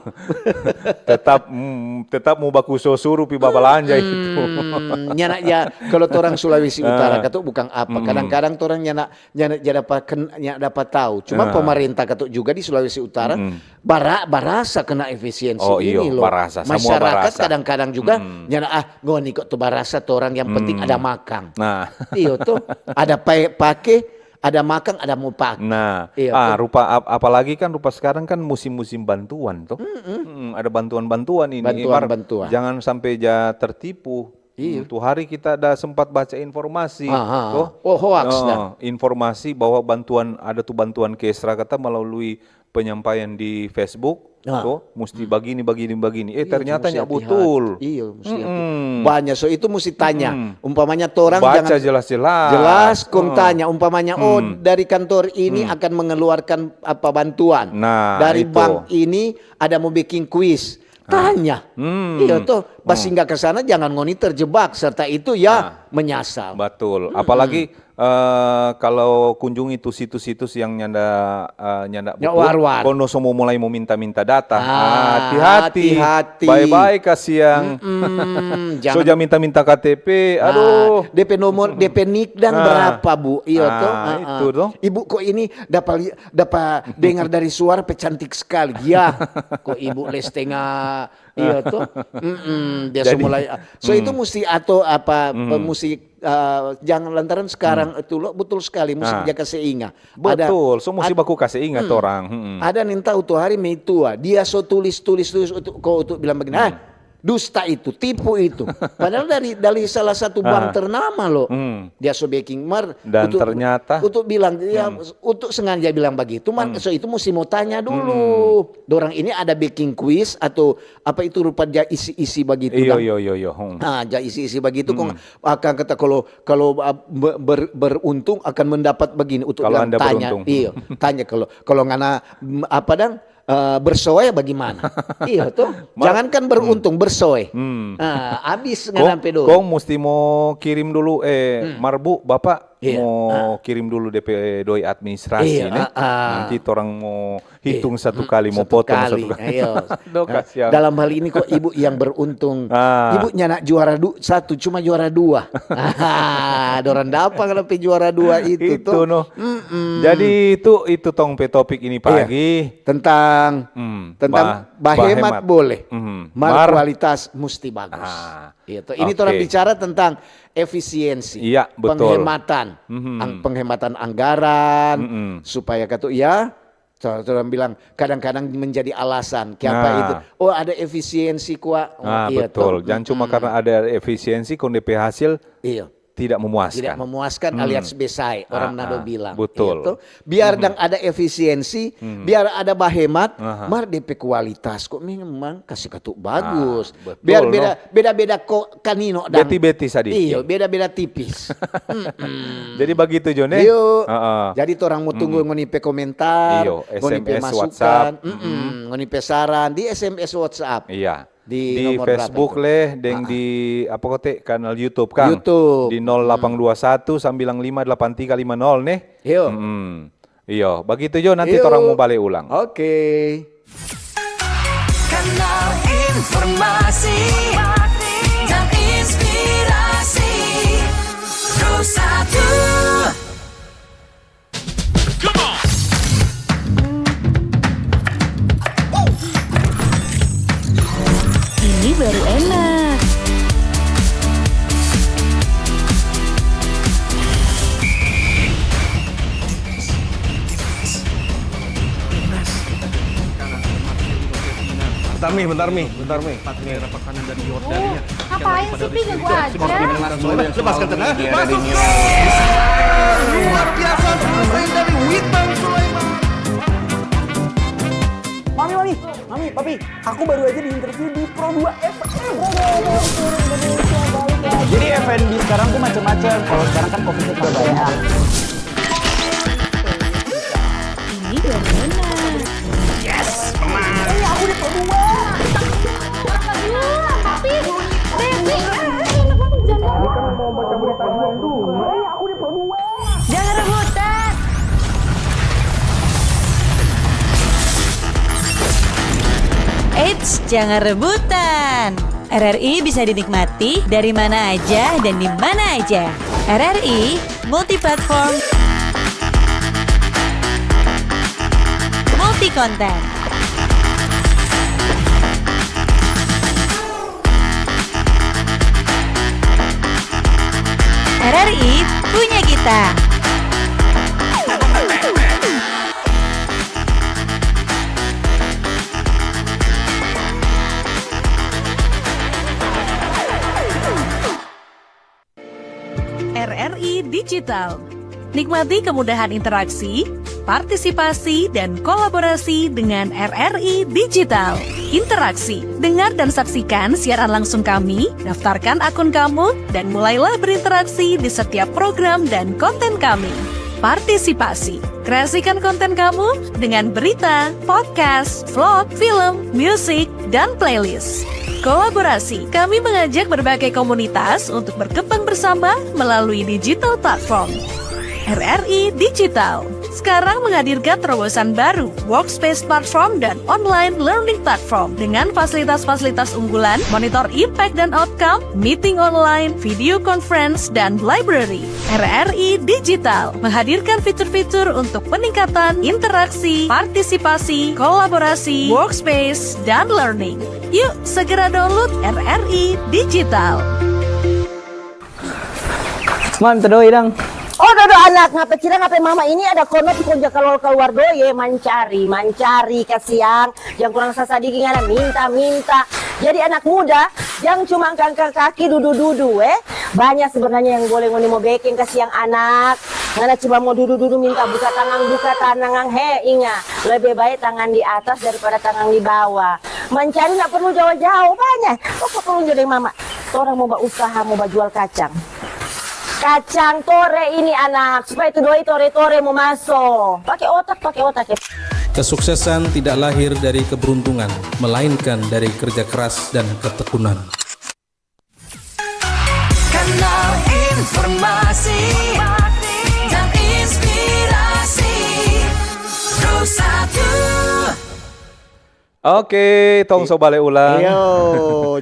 tetap mm, tetap mau baku so suruh pi babalanja itu. Hmm, nyana ya, kalau orang Sulawesi Utara katu bukan apa. Kadang-kadang orang nyana nyana ja dapa ken- nyana dapa tahu. Cuma Ah. pemerintah katu juga di Sulawesi Utara bara, barasa kena efisiensi Oh, iyo, ini loh. Barasa, semua Masyarakat barasa. Kadang-kadang juga nyana ah ngoni kok tu barasa tu orang yang penting ada makang. Nah, Iyo tuh, ada pa- pake, ada makang, ada mau pake. nah, Iya, ah tuh. rupa ap- apalagi kan rupa sekarang kan musim-musim bantuan tuh. Mm, ada bantuan-bantuan ini. Bantuan, Mar, bantuan. Jangan sampai ja tertipu. Iya. Mm, tu hari kita ada sempat baca informasi, Ah, ah, toh. ah. Oh, hoax Oh, dah. Informasi bahwa bantuan ada tuh bantuan Kesra kata melalui penyampaian di Facebook, Ah. toh, mesti begini begini begini. Eh Iya, ternyata mesti nyak hati-hati. betul. Iya, mesti hati. Mm-mm. Banyak so itu mesti tanya. Umpamanya torang Baca jangan jelas-jelas. jelas, kong Oh. Tanya. Umpamanya oh dari kantor ini akan mengeluarkan apa bantuan. Nah, Dari itu. Bank ini ada mau bikin kuis. Tanya. Hmm. Iya tuh, pas singgah ke sana jangan ngoni terjebak serta itu ya menyasal. Betul. Apalagi eh, kalau kunjungi tu situs-situs yang nyanda eh, nyanda Nyak betul, war-war. Kono so mo mulai mo minta-minta data. Ah, Hati-hati. hati-hati. Bye-bye kasiang. Hmm, So jangan ja minta-minta K T P. Aduh. Ah, D P nomor, D P nik dang Ah. berapa, Bu? Iya Ah, toh. Ah, itu ah. toh. Ibu kok ini dapat li- dapat dengar dari suara pe cantik sekali. Ya, kok ibu les tengah iya toh. Mm-mm, dia so Jadi- mulai. So itu mesti atau apa mesti uh, jangan lantaran sekarang itu lo betul sekali mesti Ah. Jaga seinga. Ada Betul. So mesti ad- baku kasih ingat orang. Mm-mm. Ada yang tahu tuh hari mei tua, dia so tulis tulis tulis untuk kau untuk bilang begini, ah, dusta itu, tipu itu. Padahal dari dari salah satu bank ternama loh. Hmm. Dia so beking mar. Dan untuk, ternyata untuk bilang dia untuk sengaja bilang begitu, mar, so itu mesti mau tanya dulu. Dorang ini ada beking kuis atau apa itu rupa dia isi-isi begitu. Iyo, iyo, iyo, iyo. Hmm. Ah, dia isi-isi begitu kong akan kata kalau kalau uh, ber, ber, beruntung akan mendapat begini untuk kalau bilang anda tanya. Beruntung. Iyo, tanya kalau kalau ngana mm, apa dang uh, bersoe bagaimana? Iyo tuh. Jangankan beruntung, bersoe. Hmm. Ah, abis nggak sampai dulu. Kong musti mau kirim dulu, eh, hmm. Marbu, Bapak iya. Mau ah. Kirim dulu D P doi administrasi iya, nih. Ah, ah. Nanti orang mau hitung eh, satu hmm, kali, mau potong satu kali. Satu kali. Ayo. Aduh, nah, kasihan. Dalam hal ini kok ibu yang beruntung. Ah. Ibu nyana juara du, satu, cuma juara dua. Dorang dapa kalau pe juara dua itu, itu tuh. No. Mm-mm. Jadi itu itu tong pe topik ini pagi. Iya. Tentang hmm, tentang bah, bahemat boleh, hmm, mar, mar kualitas musti bagus. Ah, gitu. Ini okay. Orang bicara tentang efisiensi, iya, betul. Penghematan, mm-hmm. Ang, penghematan anggaran, mm-mm. Supaya katu ya, orang bilang kadang-kadang menjadi alasan. Kiapa nah. Itu? Oh ada efisiensi kuat. Oh, nah, iya, betul. Jangan mm-hmm. Cuma karena ada efisiensi, kong depe hasil. Iya. Tidak memuaskan. Tidak memuaskan hmm. Alias besai orang ah, nado ah, bilang. Betul. Gitu. Biar hmm. Dang ada efisiensi, hmm. Biar ada bahemat, aha. Mar depe kualitas kok memang kasih katu bagus. Ah, betul, biar beda no? Beda-beda kok kanino dang. Beti-beti sadi. Iyo, beda-beda tipis. Jadi begitu jo ne. Iyo. Uh-uh. Jadi orang mau tunggu hmm. Ngoni pe komentar, iyo, ngoni pe S M S, masukan, WhatsApp. Mm-mm. Ngoni pe saran di S M S WhatsApp. Iya. Di, di Facebook leh deng ah. Di apa kote kanal YouTube kan YouTube. Di nol delapan dua satu sembilan lima delapan tiga lima nol nih. Yo. Mm-mm. Iyo, begitu jo nanti torang mau balik ulang. Oke. Kanal informasi dan inspirasi. Pro satu. Ini baru enak. Bentar mi, bentar mi, bentar mi. Ngapain sih, Pi? Ganggu aja. Lepas ke tengah. Masuk ke luar biasa, selesai dari Witan Sulaiman. Mami, mami, mami, papi, aku baru aja di-interview di Pro dua F M. Jadi F and B sekarang tuh macam-macam. Kalau sekarang kan covid-nya tambah banyak. Ini dari mana? Yes, menang. Eh, aku di Pro dua. Tapi, Devi, eh, eh, enak banget, jangan. Ini kan mau baca berita juang dulu. Eh, aku di Pro dua. Jangan rebutan. Eits, jangan rebutan. R R I bisa dinikmati dari mana aja dan di mana aja. R R I multi platform, multi konten. R R I punya kita. R R I Digital. Nikmati kemudahan interaksi, partisipasi, dan kolaborasi dengan R R I Digital. Interaksi, dengar dan saksikan siaran langsung kami, daftarkan akun kamu, dan mulailah berinteraksi di setiap program dan konten kami. Partisipasi, kreasikan konten kamu dengan berita, podcast, vlog, film, musik, dan playlist. Kolaborasi, kami mengajak berbagai komunitas untuk berkembang bersama melalui digital platform. R R I Digital sekarang menghadirkan terobosan baru, Workspace Platform dan Online Learning Platform, dengan fasilitas-fasilitas unggulan, monitor impact dan outcome, meeting online, video conference, dan library. R R I Digital menghadirkan fitur-fitur untuk peningkatan interaksi, partisipasi, kolaborasi, workspace, dan learning. Yuk, segera download R R I Digital. Man, tadoi dang. Oh, dodo anak, ngapa cira ngapa mama ini ada kono tu konja kaluar-kaluar doye, mancari, mancari, kasiang. Yang kurang sasadiki ngana minta, minta. Jadi anak muda, jang cuma angka-angka kaki dudu-dudu, eh. Banya sebenarnya yang boleh ngoni mo beking, kasiang anak. Ngana cuma mo dudu-dudu minta buka tangang, buka tangang, he, inga. Lebe bae tangan di atas daripada tangang di bawa. Mancari nda perlu jao-jao, banya. Apa perlu jo deng mama? Torang mo bausaha, mo bajual kacang. Kacang tore ini, anak, supaya tu doi tore-tore mo maso. Pake otak, pake otak, ya. Kesuksesan tidak lahir dari keberuntungan, melainkan dari kerja keras dan ketekunan. Kanal informasi dan inspirasi. Pro satu. Oke, tong so bale ulang. Iyo,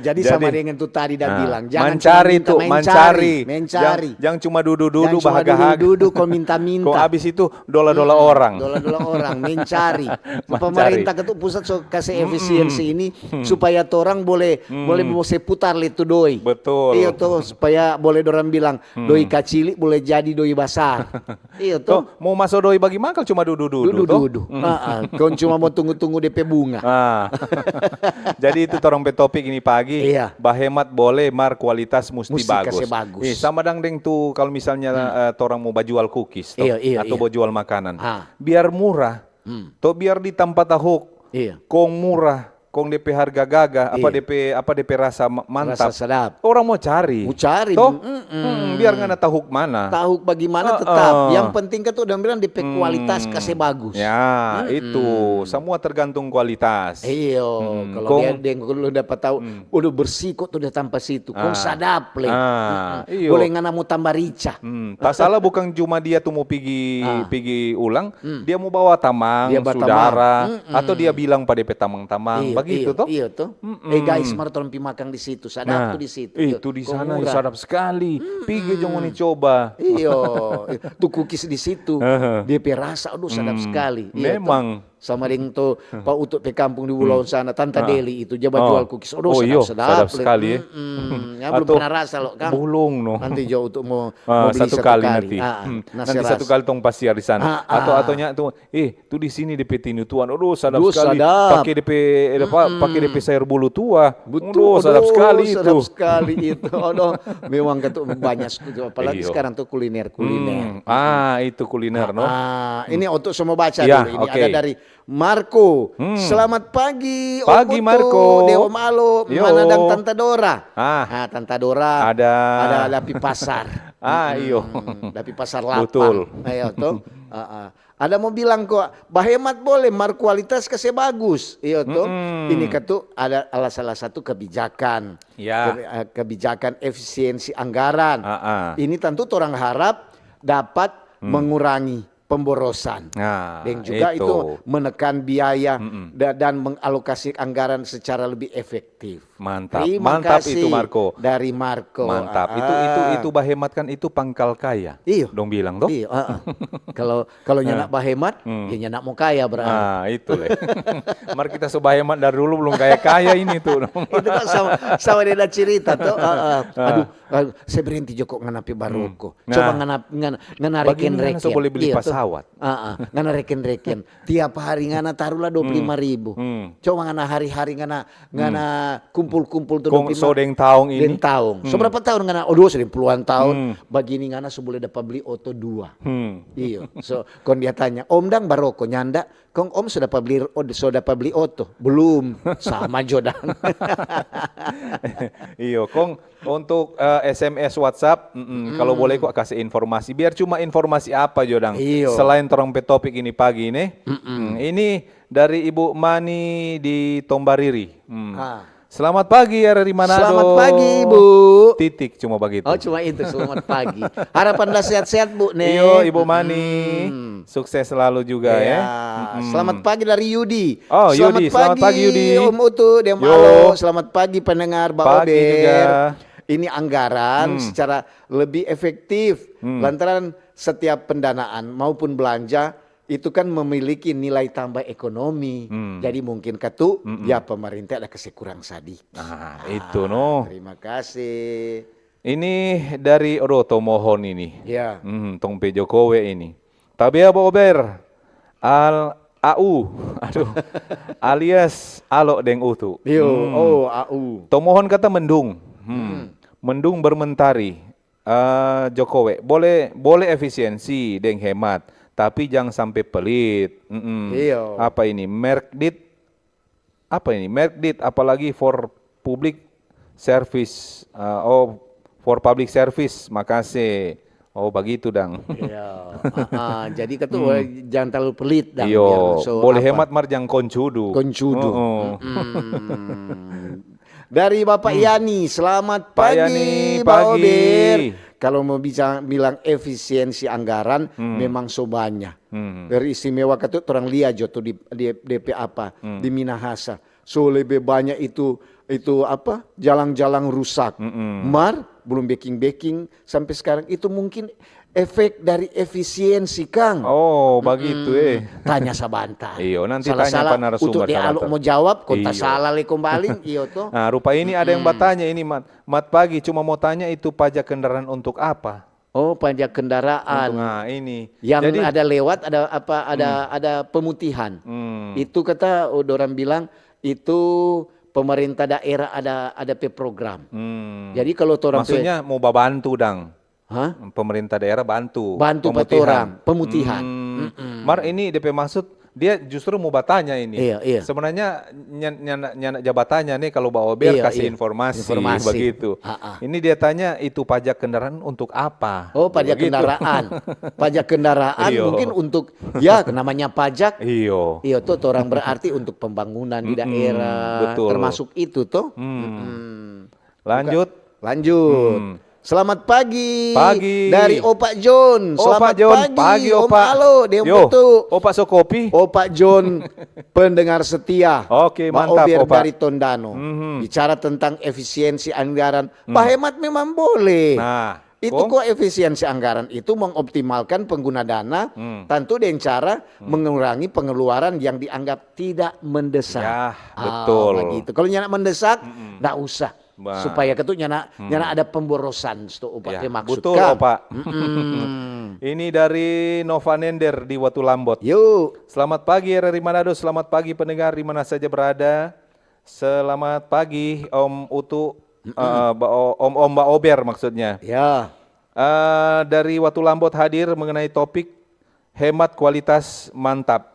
jadi sama dengan tu tadi da bilang, jangan cuma mancari minta, tu, mancari, mancari. Mencari. Jang, jang cuma dudu-dudu, bahagahaga. Jang cuma dudu-dudu, kong minta-minta. Kong abis itu dola-dola orang. Dola-dola orang, mencari. Mancari. Pemerintah ketu pusat so kase efisiensi ini, supaya torang boleh, boleh mo se putar le tu doi. Betul. Iyo to, supaya boleh dorang bilang, doi kacili boleh jadi doi basar. Iyo to. To, mo maso doi bagi mangkal cuma dudu-dudu, to? Dudu-dudu. Heeh, kong cuma mo tunggu-tunggu depe bunga. Ah. Jadi itu torang pe topik ini pagi, iya, bahemat boleh, mar kualitas musti bagus. Musti kase bagus. Eh, sama dang deng tu, kalu misalnya, eh, torang mo bajual kukis, to, iya, iya, atau mo jual makanan. Ah. Biar murah, to, biar di tampa tahuk, iya, kong murah, kong depe harga gagah, apa, iya, depe, apa, depe rasa ma-, mantap. Rasa sadap. Orang mo cari. Mo cari, to? Mm-mm. Hmm, biar ngana tahuk mana. Tahuk bagimana tetap. Heeh. Yang penting kan tu dong bilang depe kualitas kase bagus. Ya, itu. Semua tergantung kualitas. Iyo, kalau dia deng, kalau dapa tau, waduh, bersih kok tu da tampa situ. Kong sadap le. Ah, iyo. Boleh ngana mo tamba rica. Hmm, tasala bukang cuma dia tu mo pigi, pigi ulang, dia mo bawa tamang, dia bawa tamang, sudara, atau dia bilang pa depe tamang-tamang, bagitu to? Iyo, iyo to. Mm-mm. Eh, guys, mar torang pi makang di situ, sadap tu di situ. Nah, itu di sana sadap skali. Pigi jo ngoni coba. Iyo, tu kukis di situ, depe rasa, aduh, sadap skali. Iyo to. Memang. Sama deng tu pa Utu pe kampung di Bulaon sana, Tanta Deli itu, dia bajual kukis. Aduh, sadap, sadap skali, eh. Mm-mm. Ya, belum pernah rasa lo, Kang. Bulung, no. Nanti jo Utu mo, mo beli satu kali nanti. Ah, nanti satu kali tong pasiar di sana. Atau, atau nya tu, eh, tu di sini depe tinu tuan. Aduh, sadap skali. Pake depe, eh, apa, pake depe sayur bulu tua. Betul. Aduh, sadap skali itu. Aduh, memang katu banyak itu. Apalagi sekarang tu kuliner-kuliner. Ah, itu kuliner, no. Ah, ini Utu so mo baca dulu. Ini ada dari Marco. Selamat pagi, Om Utu, Marco. Deng Om Alo, mana dang Tanta Dora? Ah, Tanta Dora ada, ada pi pasar. Ah, iyo. Da pi pasar lapang. Betul. Ayo, to. Ada mo bilang kwa, bahemat boleh, mar kualitas kase bagus. Iyo to. Ini katu ada, ala salah satu kebijakan. Ya. Kebi-, eh, kebijakan efisiensi anggaran. Ini tentu torang harap dapat mengurangi pemborosan. Nah, deng juga itu menekan biaya da-, dan mengalokasi anggaran secara lebih efektif. Mantap. Mantap itu, Marco. Terima kasih dari Marco. Mantap. Itu, itu, itu bahemat kan itu pangkal kaya. Iyo. Dong bilang, to? Iyo, heeh. Kalau, kalau nyanda bahemat, ya nyanda mo kaya berarti. Ah, itu le. Mar kita so bahemat dari dulu belum kaya-kaya ini tu. Itu kan sama, sama dia ada cerita, to? Heeh. Aduh, aduh, saya berhenti jo kong ngana pi baroko. Coba ngana, ngana, ngana reken-reken. Bagini ngana so boleh beli pasawat. Heeh, ngana reken-reken. Tiap hari ngana taruhlah dua puluh lima ribu. Coba ngana hari-hari ngana, ngana kumpul-kumpul tu dua puluh lima. Kong so deng taong ini? Deng taong. So berapa tahun ngana? Oh, dua, so deng puluhan tahun. Bagini ngana so boleh dapa bli oto dua. Iyo. So, kong dia tanya, "Om dang baroko nyanda?" Kong Om so dapa bli, oh, so dapa bli oto? Belum. Sama jo dang. Iyo, kong untuk, eh, S M S, WhatsApp, mm-mm, kalau boleh kwa kase informasi. Biar cuma informasi apa jo dang. Iyo. Selain torang pe topik ini pagi ini. Mm-mm. Mm, ini dari Ibu Mani di Tombariri. Hmm. Ah. Selamat pagi, R R I Manado. Selamat pagi, Ibu. Titik, cuma bagitu. Oh, cuma itu, selamat pagi. Harapan da sehat-sehat, Bu, ne. Iyo, Ibu Mani. Hmm. Sukses selalu juga, ya. Iya. Mm-mm. Selamat pagi dari Yudi. Oh, Yudi, selamat pagi, Yudi. Om Utu, deng Om Alo. Selamat pagi, pendengar Baober. Pagi juga. Ini anggaran secara lebih efektif lantaran setiap pendanaan maupun belanja itu kan memiliki nilai tambah ekonomi. Hmm. Jadi mungkin katu, ya pemerintah ada kase kurang sadiki. Ah, itu no. Terima kasih. Ini dari, aduh, Tomohon ini. Ya. Hmm, tong pe Jokowe ini. Tabea Baober. Al-, A U, aduh, alias Alo deng Utu. Yo, Hmm. oh, A U. Tomohon kata mendung. Hmm. Mendung bermentari. Eh, Jokowi, boleh boleh efisiensi deng hemat, tapi jang sampe pelit. Mm-mm. Iyo. Apa ini? Merkdit? Apa ini? Merkdit, apalagi for public service. Eh, oh, for public service, makase. Oh, bagitu dang. Iya. Ah, ah, jadi kata, "Wah, jangan terlalu pelit dang, Iyo, biar so boleh apa, hemat mar jang koncudu. Koncudu. Heeh. Mm-mm. Dari Bapak Yani, selamat Pak pagi, Yani, Pak pagi. Ober. Kalau mau bisa bilang efisiensi anggaran, Hmm. memang so banyak. Hmm. Dari istimewa kata orang lia jo tu di, di D P apa, di Minahasa. So lebe banyak itu, itu apa, jalang-jalang rusak. Mm-mm. Mar, belum beking-beking sampe skarang. Itu mungkin efek dari efisiensi, Kang. Oh, bagitu eh. Tanya sabantar. Iyo, nanti Salah, tanya salah. pa narasumber Untuk dia alo sabantar. Mau jawab, kau tak Iyo. Salah le kembali, iyo to. Nah, rupa ini ada yang batanya ini, Mat. Mat pagi, cuma mau tanya itu pajak kendaraan untuk apa? Oh, pajak kendaraan. Untuk, nah, ini. Yang Jadi, ada lewat, ada apa, ada ada pemutihan. Hmm. Itu kata orang bilang, itu pemerintah daerah ada ada pe program. Hmm. Jadi kalau orang pe- Maksudnya mau babantu dang. Hah? Pemerintah daerah bantu. Bantu pa Pemutihan. Orang, pemutihan. Hmm. Mm-mm. Mar ini D P maksud dia justru mau batanya ini. Iya, iya. Sebenarnya nyana, nyana, nyana ja batanya nih kalau Baober Iya, kasih iya. Informasi, Informasi. Begitu. Ah, ah. Ini dia tanya itu pajak kendaraan untuk apa? Oh, pajak Begitu. Kendaraan. Pajak kendaraan Iyo. Mungkin untuk ya namanya pajak. Iyo. Iya tuh orang berarti untuk pembangunan di Mm-mm, daerah, betul. Termasuk itu tuh. Hmm. Mm-mm. Lanjut. Lanjut. Hmm. Selamat pagi. Pagi. Dari Opa John. Opa Selamat John, pagi, pagi, Om Opa. Alo, dia Yo, betul. Opa Sokopi. Opa John, pendengar setia. Oke, Ba mantap, Ober Opa. Dari Tondano. Mhm. Bicara tentang efisiensi anggaran, bah hemat memang boleh. Nah, Itu kong? Kok efisiensi anggaran itu mengoptimalkan pengguna dana, Hmm. Tentu dengan cara mengurangi pengeluaran yang dianggap tidak mendesak. Ya, Ah, betul. Begitu. Kalau nyana mendesak, ndak usah. Bah. Supaya ketu nyana, nyana ada pemborosan, sto Opa Ya, pe maksud betul, ka. Opa. Mm-mm. Ini dari Nova Nender di Watu Lambot. Yuk. Selamat pagi, R R I Manado. Selamat pagi, pendengar di mana saja berada. Selamat pagi, Om Utu. Eh, Ba-, Om, Om Baober maksudnya. Ya. Eh, dari Watu Lambot hadir mengenai topik hemat kualitas mantap.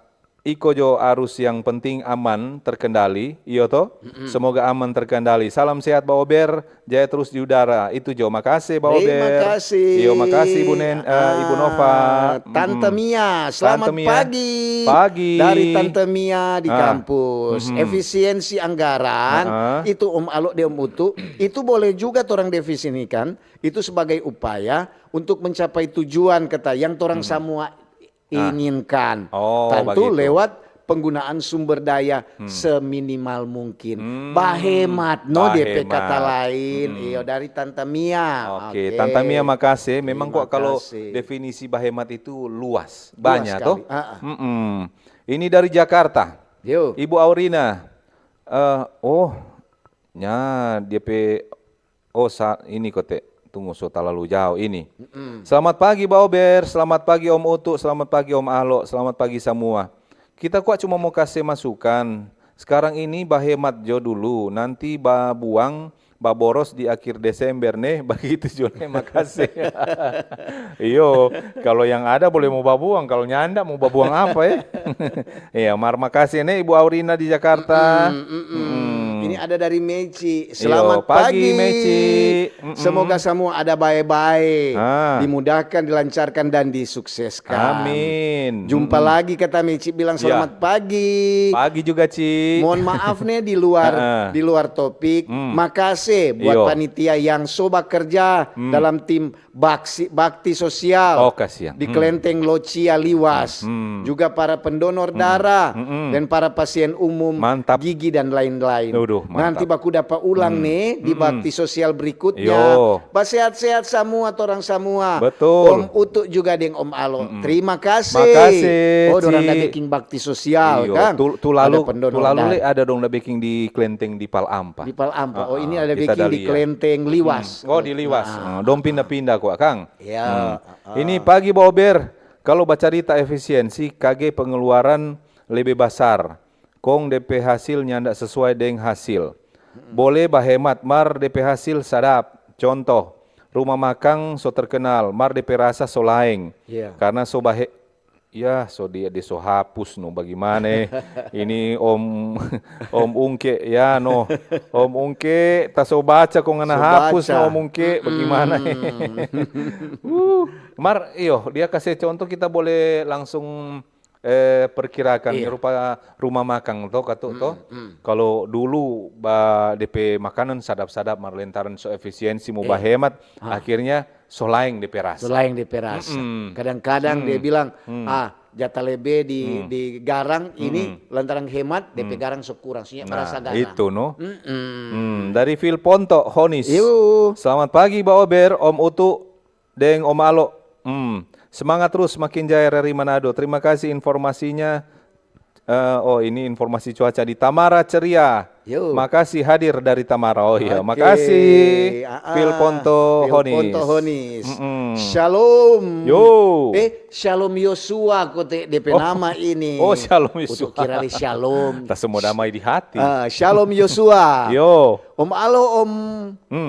Iko jo arus yang penting aman terkendali, iyo to? Semoga aman terkendali. Salam sehat Baober, jaya terus di udara. Itu jo, makase Baober. Terima kasih. Iyo, makase Ibu Nen, eh, Ibu Nova. Ah, Tante Mm-mm. Mia, selamat Tante Mia. Pagi. Pagi. Dari Tante Mia di Ah. Kampus. Efisiensi anggaran, Ah. Itu Om Alo deng Om Utu, itu boleh juga torang definisikan, itu sebagai upaya untuk mencapai tujuan kata yang torang samua inginkan. Oh, Tentu begitu. Lewat penggunaan sumber daya seminimal mungkin. Bahemat, no, depe Bahemat. Kata lain, iyo, dari Tante Mia. Oke, Tante Mia, makase. Memang Terima kok kalau kasih. Definisi bahemat itu luas, Luas banyak to. Sekali. Ah, ah. Mm-mm. Ini dari Jakarta. Yo. Ibu Aurina. Eh, oh, nya dia pe, oh, sa, ini kote. Tunggu, so talalu jauh ini. Selamat pagi Baober, selamat pagi Om Utu, selamat pagi Om Alo, selamat pagi samua. Kita kwa cuma mo kase masukan. Sekarang ini bahemat jo dulu, nanti babuang, baboros di akhir Desember ne, bagitu jo ne, makase. Iyo, kalau yang ada boleh mo babuang, kalau nyanda mo babuang apa eh? Iya, mar makase ne Ibu Aurina di Jakarta. Mm-mm. Ini ada dari Meci. Iyo, Selamat pagi, pagi. Meci. Mm-mm. Semoga samua ada bae-bae. Ah. Dimudahkan, dilancarkan, dan disukseskan. Amin. Jumpa lagi kata Meci bilang Ya. Selamat pagi. Pagi juga, Ci. Mohon maaf nih di luar Heeh. di luar topik. Hmm. Makase buat Iyo. Panitia yang so bakerja Hmm. dalam tim baksi, bakti sosial Oh, kasihan. di Hmm. Kelenteng Locia Liwas. Hmm. Juga para pendonor darah Hmm. dan para pasien umum, Mantap. Gigi dan lain-lain. Aduh, mantap. Nanti baku dapa ulang Hmm. nih di Hmm. bakti sosial berikutnya. Yo. Basehat-sehat samua torang samua. Betul. Om Utu juga deng Om Alo. Terima kasih. Makasih, Oh, dorang Ci. da biking bakti sosial, Iyo, Kang. tu, tu lalu, Ada pendonor tu lalu darah. Le ada dong da biking di Kelenteng di Pal Ampa. Di Pal Ampa. Oh, ini Ah, ada kita biking ada di lihat. Kelenteng Liwas. Hmm. Oh, di Liwas. Ah. Ah, dong pinda-pinda kwa, Kang. Ya. Hmm. Ini pagi Baober, kalau bacarita efisiensi, kage pengeluaran lebe basar, kong de pe hasil nyanda sesuai deng hasil. Bole bahemat, mar de pe hasil sadap. Contoh, rumah makang so terkenal, mar de pe rasa so laeng. Iya. Karna so bahe-, ya, so dia, dia so hapus no, bagimana, eh? Ini Om, Om Ungke, ya, no. Om Ungke, ta so baca kong ngana hapus no, Om Ungke, bagimana, eh? Uh, mar, iyo, dia kase contoh, kita boleh langsung, eh, perkirakan. Iya. Rupa rumah makang to, katu, to. Kalau dulu, ba, de pe makanan sadap-sadap, mar lantaran so efisiensi, mo bahemat, akhirnya so laeng de pe rasa. So laeng de pe rasa. Kadang-kadang dia bilang, "Ah, jata lebe di, di garang ini lantaran hemat, de pe garang so kurang, so nyanda rasa garang." Itu, no. Hmm, dari Phil Ponto, Honis. Yo. Selamat pagi, Ba Ober, Om Utu, deng Om Alo. Hmm, semangat terus, makin jaya dari Manado. Terima kasih informasinya. Eh, oh, ini informasi cuaca di Tamara Ceria. Yo. Makasih hadir dari Tamara. Oh iya, makasih. Phil Ponto Honis. Shalom. Yo. Eh, Shalom Yosua, kote de pe nama ini. Oh, Shalom Yosua. Utu kira le Shalom. Ta semua damai di hati. Ah, Shalom Yosua. Yo. Om Alo, Om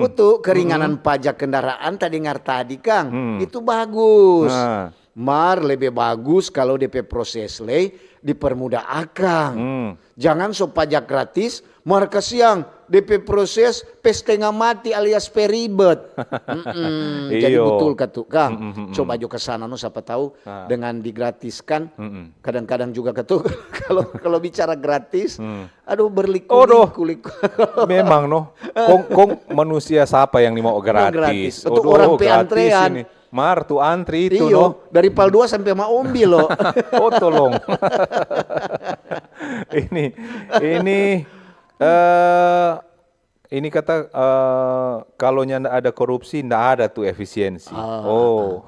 Utu, keringanan pajak kendaraan ta dengar tadi, kang. Itu bagus. Mar lebe bagus kalu de pe proses lei dipermudah akang. Jangan so pajak gratis, mar kasiang de pe proses pe stenga mati alias pe ribet. Jadi betul katu, kang. Coba jo ke sana no, sapa tau dengan digratiskan. Kadang-kadang juga katu, kalu, kalu bicara gratis, aduh, berliku-liku. Memang no. Kong, kong manusia sapa yang ni mau gratis? Itu orang pe antrean. Mar tu antri itu, no? Dari pal dua sampe ma ombi lo. Oh, tolong. Ini, ini, eh, ini kata, eh, kalau nyanda ada korupsi, nda ada tu efisiensi. Oh.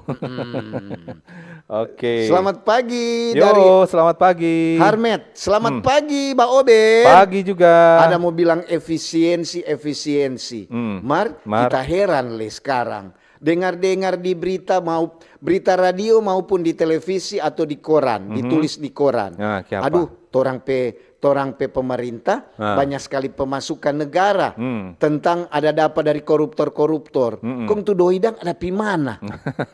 Oke. Selamat pagi. Yo, dari selamat pagi. Harmet. Selamat pagi, Ba Obe. Pagi juga. Ada mau bilang efisiensi, efisiensi. Mar, kita heran le sekarang. Dengar-dengar di berita, mau berita radio maupun di televisi atau di koran, ditulis di koran. Aduh, torang pe, torang pe pemerintah banyak sekali pemasukan negara tentang ada dapat dari koruptor-koruptor. Kong tu doi dang ada pi mana?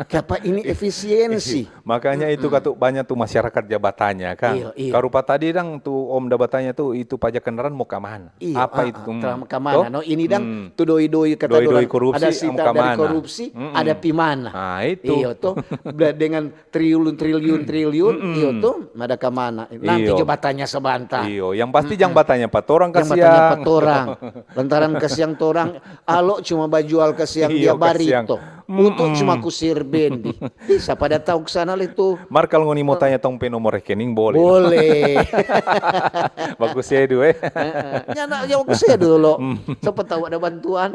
Kiapa ini efisiensi? Makanya itu katu banyak tu masyarakat ja batanya, kang. Iyo, iyo. Karupa tadi dang tu Om da batanya tu, itu pajak kendaraan mo ka mana? Iyo, apa itu? Ka mana? No, ini dang tu doi-doi kata doi-doi korupsi, ada sita dari korupsi, ada pi mana? Nah, itu. Iyo to. Dengan triliun, triliun, triliun, iyo to, ada ka mana? Nanti jo batanya sabanta. Iyo, yang pasti jang batanya pa torang kasiang. Jang batanya pa torang. Lantaran kasiang torang, Alo cuma bajual kasiang dia barito. Utu cuma kusir bendi. Ih, sapa da tau ke sana le tu. Mar, kalu ngoni mo tanya tong pe nomor rekening, boleh. Boleh. Baku sedu, eh. Nyanda, ya baku sedu lo. Sapa tau ada bantuan.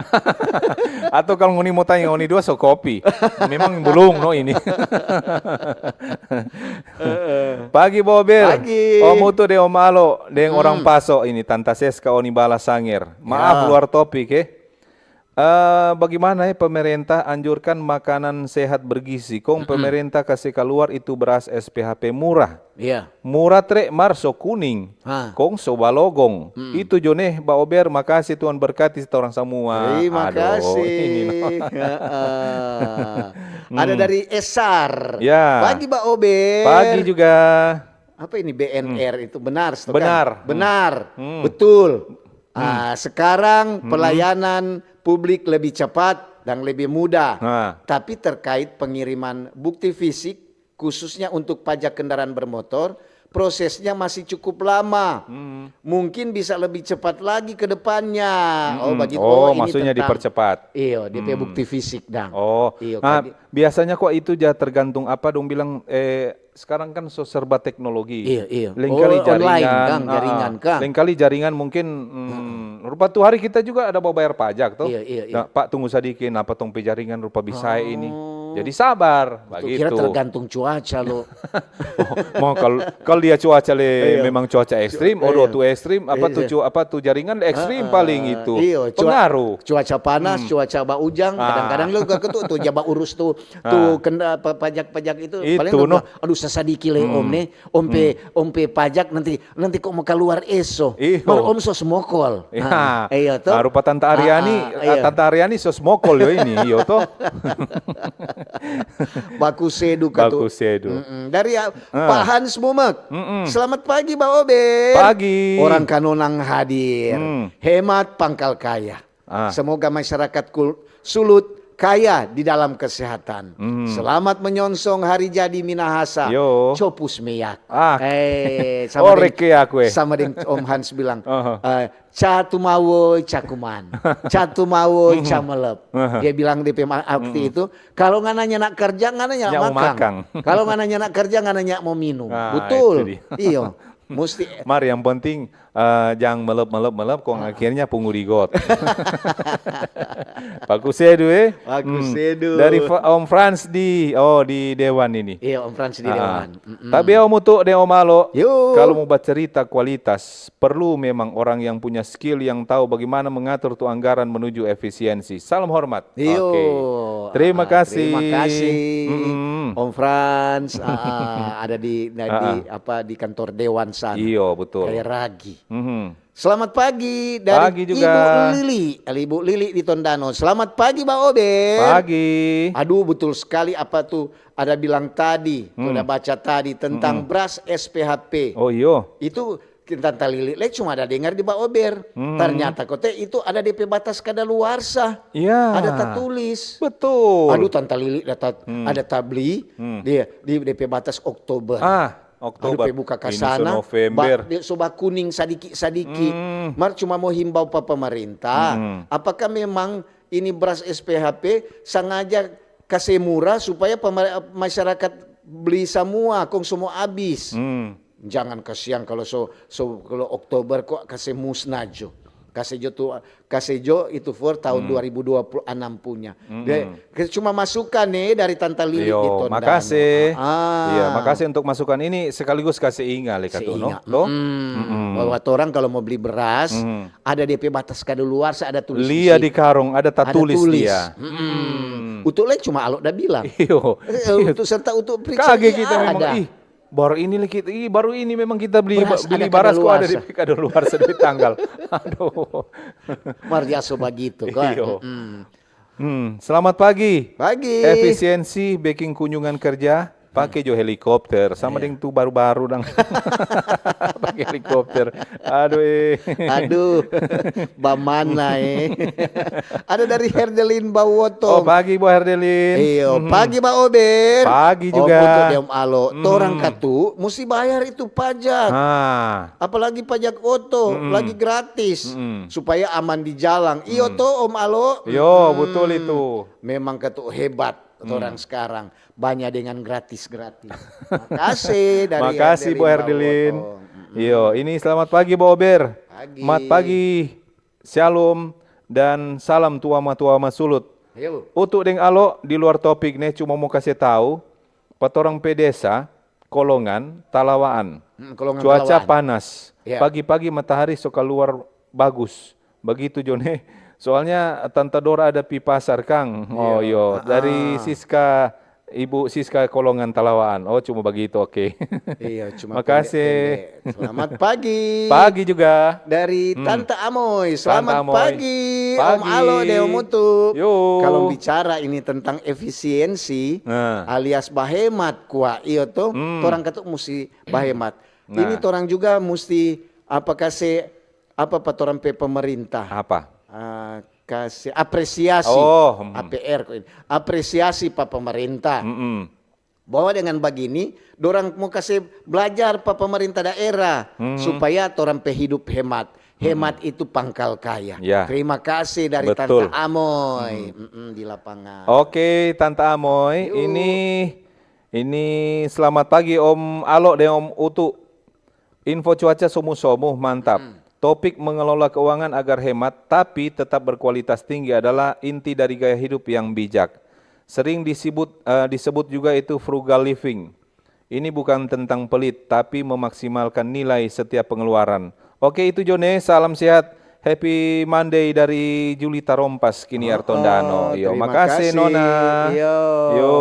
Atau kalu ngoni mo tanya ngoni dua so kopi. Memang belum no ini. Pagi, Bober. Pagi. Om Utu deng Om Alo, deng orang Paso ini, Tanta Seska, Oni Bala Sanger. Maaf, luar topik, eh. Eh, bagaimana, eh, pemerintah anjurkan makanan sehat bergizi, kong pemerintah kase kaluar itu beras S P H P murah. Iya. Murah tre mar so kuning, kong so balogong. Itu jo ne, Ba Ober, makase Tuhan berkati torang samua. Terima kasih. Ada dari Esar. Ya. Pagi, Ba Ober. Pagi juga. Apa ini B N R itu? Benar, benar. Betul. Ah, sekarang pelayanan publik lebih cepat dan lebih mudah. Tapi terkait pengiriman bukti fisik, khususnya untuk pajak kendaraan bermotor, prosesnya masih cukup lama. Mungkin bisa lebih cepat lagi ke depannya. Oh, bagi, oh, ini maksudnya tentang dipercepat. Iyo, dia pe bukti fisik dang. Oh, iyo, nah, biasanya kok itu ja tergantung apa dong bilang, eh, sekarang kan so serba teknologi. Iyo, iyo. Lengkali jaringan, online, kang, jaringan, kang. Lengkali jaringan mungkin, mm, rupa tu hari kita juga ada babayar pajak, toh. Iyo, iyo, iyo. Nah, Pak, tunggu sadiki, napa tong pe jaringan rupa bisa ini? Jadi sabar, begitu. Kira tergantung cuaca lo. Mau kalau kalau dia cuaca le memang cuaca ekstrim, odo tu ekstrim, apa tu apa tu jaringan le ekstrim paling itu. Iyo, pengaruh. Cuaca panas, cuaca ba ujang, kadang-kadang lo gak ketu tu jaba urus tu tu kena pajak-pajak itu. Paling no. Aduh, sasadiki le om ne, om pe om pe pajak nanti nanti kok mo kaluar eso. Mar om so smokol. Iyo to. Rupa Tanta Ariani, Tanta Ariani so smokol yo ini, iyo to. Baku sedu katu. Baku sedu. Dari Pak Hans Mumek. Selamat pagi Ba Ober. Pagi. Orang Kanonang hadir. Hemat pangkal kaya. Semoga masyarakat Sulut kaya di dalam kesehatan. Selamat menyongsong hari jadi Minahasa. Copus meyak. Eh, sama deng, sama deng Om Hans bilang, eh, ca tumawoi cakuman, ca tumawoi camelep. Dia bilang di P M A waktu itu, kalau ngana nyanda kerja, ngana nyanda makang. Kalau ngana nyanda kerja, ngana nyanda mo minum. Betul. Iyo. Musti. Mar, yang penting uh, jang melep melep melep kong akhirnya punggu di got. Paku sedu eh. Paku sedu. Dari Om Frans di oh di Dewan ini. Iya, Om Frans di Dewan. Tapi Om Utu deng Om Alo, kalau mau bacerita kualitas, perlu memang orang yang punya skill yang tahu bagaimana mengatur tu anggaran menuju efisiensi. Salam hormat. Iyo. Terima kasih. Terima kasih. Om Frans ada di apa di kantor dewan sana. Iyo, betul. Kayak ragi. Selamat pagi dari pagi juga. Ibu Lili. Ibu Lili di Tondano. Selamat pagi Ba Ober. Pagi. Aduh, betul sekali apa tu ada bilang tadi, tu ada baca tadi tentang beras S P H P. Oh iyo. Itu Tanta Lili le cuma ada dengar di Ba Ober. Ternyata kote itu ada D P batas kadaluarsa. Iya. Ada tatulis. Betul. Aduh, Tanta Lili ada tabli dia di D P batas Oktober. Ah, Oktober. Aduh, pe buka ka sana. November. So bakuning sadiki-sadiki. Mar cuma mo himbau pa pemerintah. Apakah memang ini beras S P H P sangaja kase murah supaya masyarakat bli samua kong so mo abis? Jangan kasiang kalau so, so kalau Oktober kok kase musnah jo. Kase jo tu kase jo itu for tahun dua ribu dua puluh enam punya. Cuma masukan nih dari Tanta Lili di Tondano. Makasih. Iya, makasih untuk masukan ini sekaligus kase inga le katu no. Bahwa torang kalau mo bli beras ada D P batas kadaluarsa, ada tulis. Lia di karung ada tatulis dia. Utu le cuma Alo da bilang. Iyo. Utu serta Utu periksa. Kage kita memang. Baru ini lagi, ih, baru ini memang kita beli beras, beli beras kok ada di kadaluarsa duit tanggal. Aduh. Mar biasa bagitu kan. Iyo. Hmm, selamat pagi. Pagi. Efisiensi bikin kunjungan kerja, pakai jo helikopter. Sama deng tu baru-baru dang. Pakai helikopter. Aduh eh. Aduh. Bamana eh. Ada dari Herdelin Bawotong. Oh, pagi Bo Herdelin. Iyo, pagi Ba Ober. Pagi juga. Untuk Om Alo. Torang katu musti bayar itu pajak. Apalagi pajak oto, lagi gratis. Supaya aman di jalang. Iyo to Om Alo. Iyo, betul itu. Memang katu hebat torang sekarang. Banya dengan gratis-gratis. Makasih dari Makasih Bo Herdelin. Iyo, ini selamat pagi Bo Ober. Pagi. Mat pagi. Shalom dan salam tu ama-tuama Sulut. Utu deng Alo di luar topik ne cuma mo kase tau pa torang pe desa Kolongan Talawaan. Cuaca panas. Pagi-pagi matahari so kaluar bagus. Bagitu jo ne. Soalnya Tanta Dora ada pi pasar kang. Oh iyo, dari Siska Ibu Siska Kolongan Talawaan. Oh, cuma bagitu, oke. Iya, cuma Makasih. Selamat pagi. Pagi juga. Dari Tante Amoy. Selamat pagi, Om Alo deng Om Utup. Kalau bicara ini tentang efisiensi alias bahemat, kua iyo to, torang katu musti bahemat. Ini torang juga musti apa kase apa pa torang pe pemerintah. Apa? Kase apresiasi. Oh, A P R ko ini. Apresiasi pa pemerintah. Bahwa dengan bagini, dorang mo kase blajar pa pemerintah daerah supaya torang pe hidup hemat. Hemat itu pangkal kaya. Terima kasih dari Tante Amoy di lapangan. Oke, Tante Amoy, ini ini selamat pagi Om Alo deng Om Utu. Info cuaca somu-somu, mantap. Topik mengelola keuangan agar hemat tapi tetap berkualitas tinggi adalah inti dari gaya hidup yang bijak. Sering disebut, eh, disebut juga itu frugal living. Ini bukan tentang pelit, tapi memaksimalkan nilai setiap pengeluaran. Oke, itu jo ne, salam sehat. Happy Monday dari Julita Rompas, Kini Artondano. Yo, terima makasih, kasih, Nona. Yo. Yo.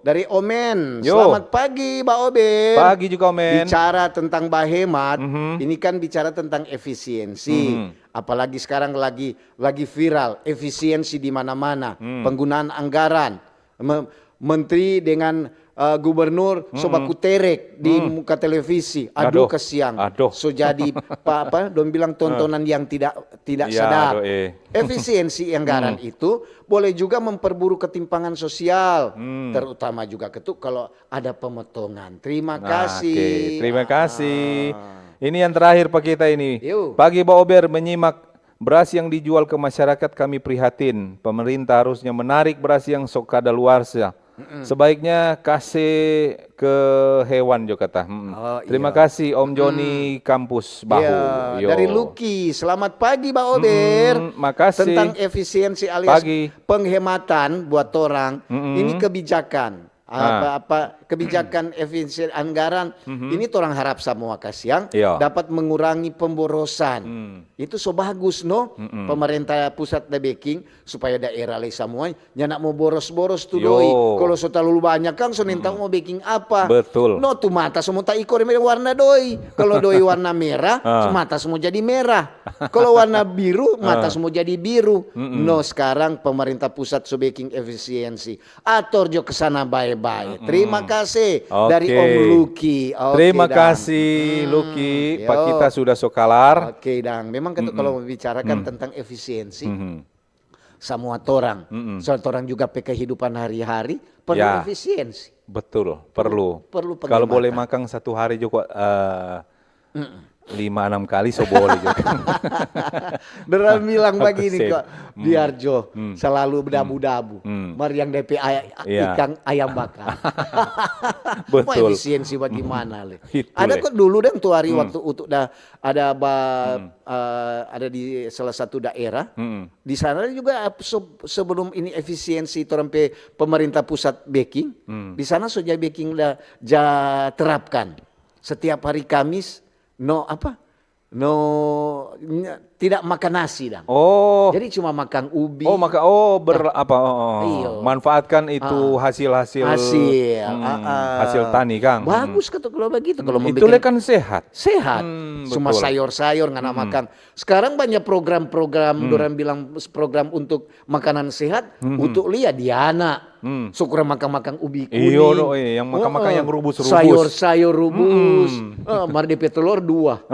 Dari Omen, yo. Selamat pagi, Ba Ober. Pagi juga, Omen. Bicara tentang bahemat, mhm, ini kan bicara tentang efisiensi. Mhm. Apalagi sekarang lagi, lagi viral, efisiensi di mana-mana, hmm, penggunaan anggaran. Me-, menteri dengan, eh, gubernur so, hmm, baku terek di, hmm, muka televisi. Aduh, aduh, kasiang. Aduh. So jadi pa-, apa, dong bilang tontonan, eh, yang tidak, tidak, iya, sadar. Aduh, eh. Efisiensi anggaran, hmm, itu boleh juga memperburuk ketimpangan sosial, hmm, terutama juga ketu kalau ada pemotongan. Terima, nah, kasih. Oke, terima, ah, kasih. Ini yang terakhir pa kita ini. Yuk. Pagi, Ba Ober, menyimak beras yang dijual ke masyarakat, kami prihatin. Pemerintah harusnya menarik beras yang so kadaluarsa. Mm-mm. Sebaiknya kase ke hewan jo kata. Mm-mm. Oh, terima, iya, kasih, Om Joni, mm-mm, Kampus Bahu. Iya, yo. Dari Luki, selamat pagi, Ba Ober. Mm-mm, makasih. Tentang efisiensi alias, pagi, penghematan buat torang, mm-mm, ini kebijakan. Ah. Apa-apa kebijakan efisiensi anggaran, mhm, ini torang harap samua kasiang, iya, dapat mengurangi pemborosan. Hmm. Itu so bagus, no? Mm-mm. Pemerintah pusat da beking supaya daerah lei samua nyanda mo boros-boros tu, yo, doi. Kalo so talalu banya kang, so nintau, mm-mm, mo beking apa? Betul. No, tu mata so mo taikor deng warna doi. Kalo doi warna merah, ah, mata so mo jadi merah. Kalo warna biru, mata, ah, so mo jadi biru. Mm-mm. No, skarang pemerintah pusat so beking efisiensi. Ator jo ke sana bae-bae. Mm-mm. Terima kasih dari, oke, Om Luki. Oke, terima, dang, kasih, mm-mm, Luki. Yo. Pa kita sudah so kalar. Oke, dang. Memang katu, mm-mm, kalau membicarakan, mm, tentang efisiensi, mm-mm, samua torang, mm-mm, so torang juga pe kehidupan hari-hari perlu, ya, efisiensi. Betul, perlu, perlu. Perlu, perlu penghematan. Kalau boleh makang satu hari juga, eh, mm-mm, lima enam kali so boleh juga. Dorang bilang bagini kok, hmm, biar jo, hmm, selalu berdabu-dabu. Hmm. Mar yang depe ay-, iya, ikang ayam bakar. Betul. Mau efisiensi bagaimana, le? Itu, ada, le, kok dulu dang tu hari, hmm, waktu utuk da-, ada ba-, hmm, eh, ada di salah satu daerah. Hmm. Di sana juga ap-, se-, sebelum ini efisiensi torang pe pemerintah pusat beking, hmm, di sana so ja beking da ja terapkan. Setiap hari Kamis, no apa? No, ny-, tidak makan nasi dang. Oh. Jadi cuma makan ubi. Oh, maka, oh, ber-, apa, oh, oh. Iyo. Manfaatkan itu, ah, hasil-hasil, hasil, hmm, ah, ah, hasil tani, kang. Bagus, hmm, kata kalau begitu, kalau, hmm, mau itu bikin le kan sehat. Sehat. Hmm, cuma betul. Sayur-sayur ngana, hmm, makan. Sekarang banyak program-program, hmm, dorang bilang s-, program untuk makanan sehat, hmm, untuk lia diana. Hmm. So kurang makang-makang ubi kuning. Iyo, no, eh, yang makang-makang, heeh, yang rubus-rubus. Sayur-sayur rubus. Mm-mm. Eh, mar depe telor dua.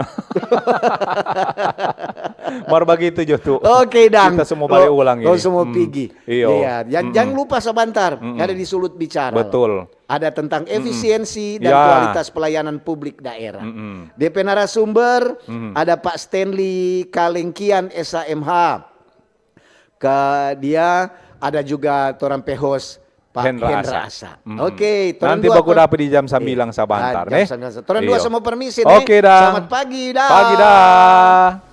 Mar bagitu jo tu. Oke, dang. Kita semua bale ulang ini. Lo semua, hmm, pigi. Iyo. Iya, yang, mm-mm, jangan lupa sabantar, mm-mm, ada di Sulut Bicara. Betul. Ada tentang, mm-mm, efisiensi dan, ya, kualitas pelayanan publik daerah. Mm-mm. Depe narasumber, mm-mm, ada Pak Stanley Kalengkian, S H M H. Ka dia ada juga torang pe host, Pak Hendra Asa. Hendra Asa. Mm-mm. Oke, torang dua. Nanti baku dapa di jam sambilang sabantar, ah, jam sambilang. Torang dua semua permisi, ne? Oke, dah. Selamat pagi, dah. Pagi, dah.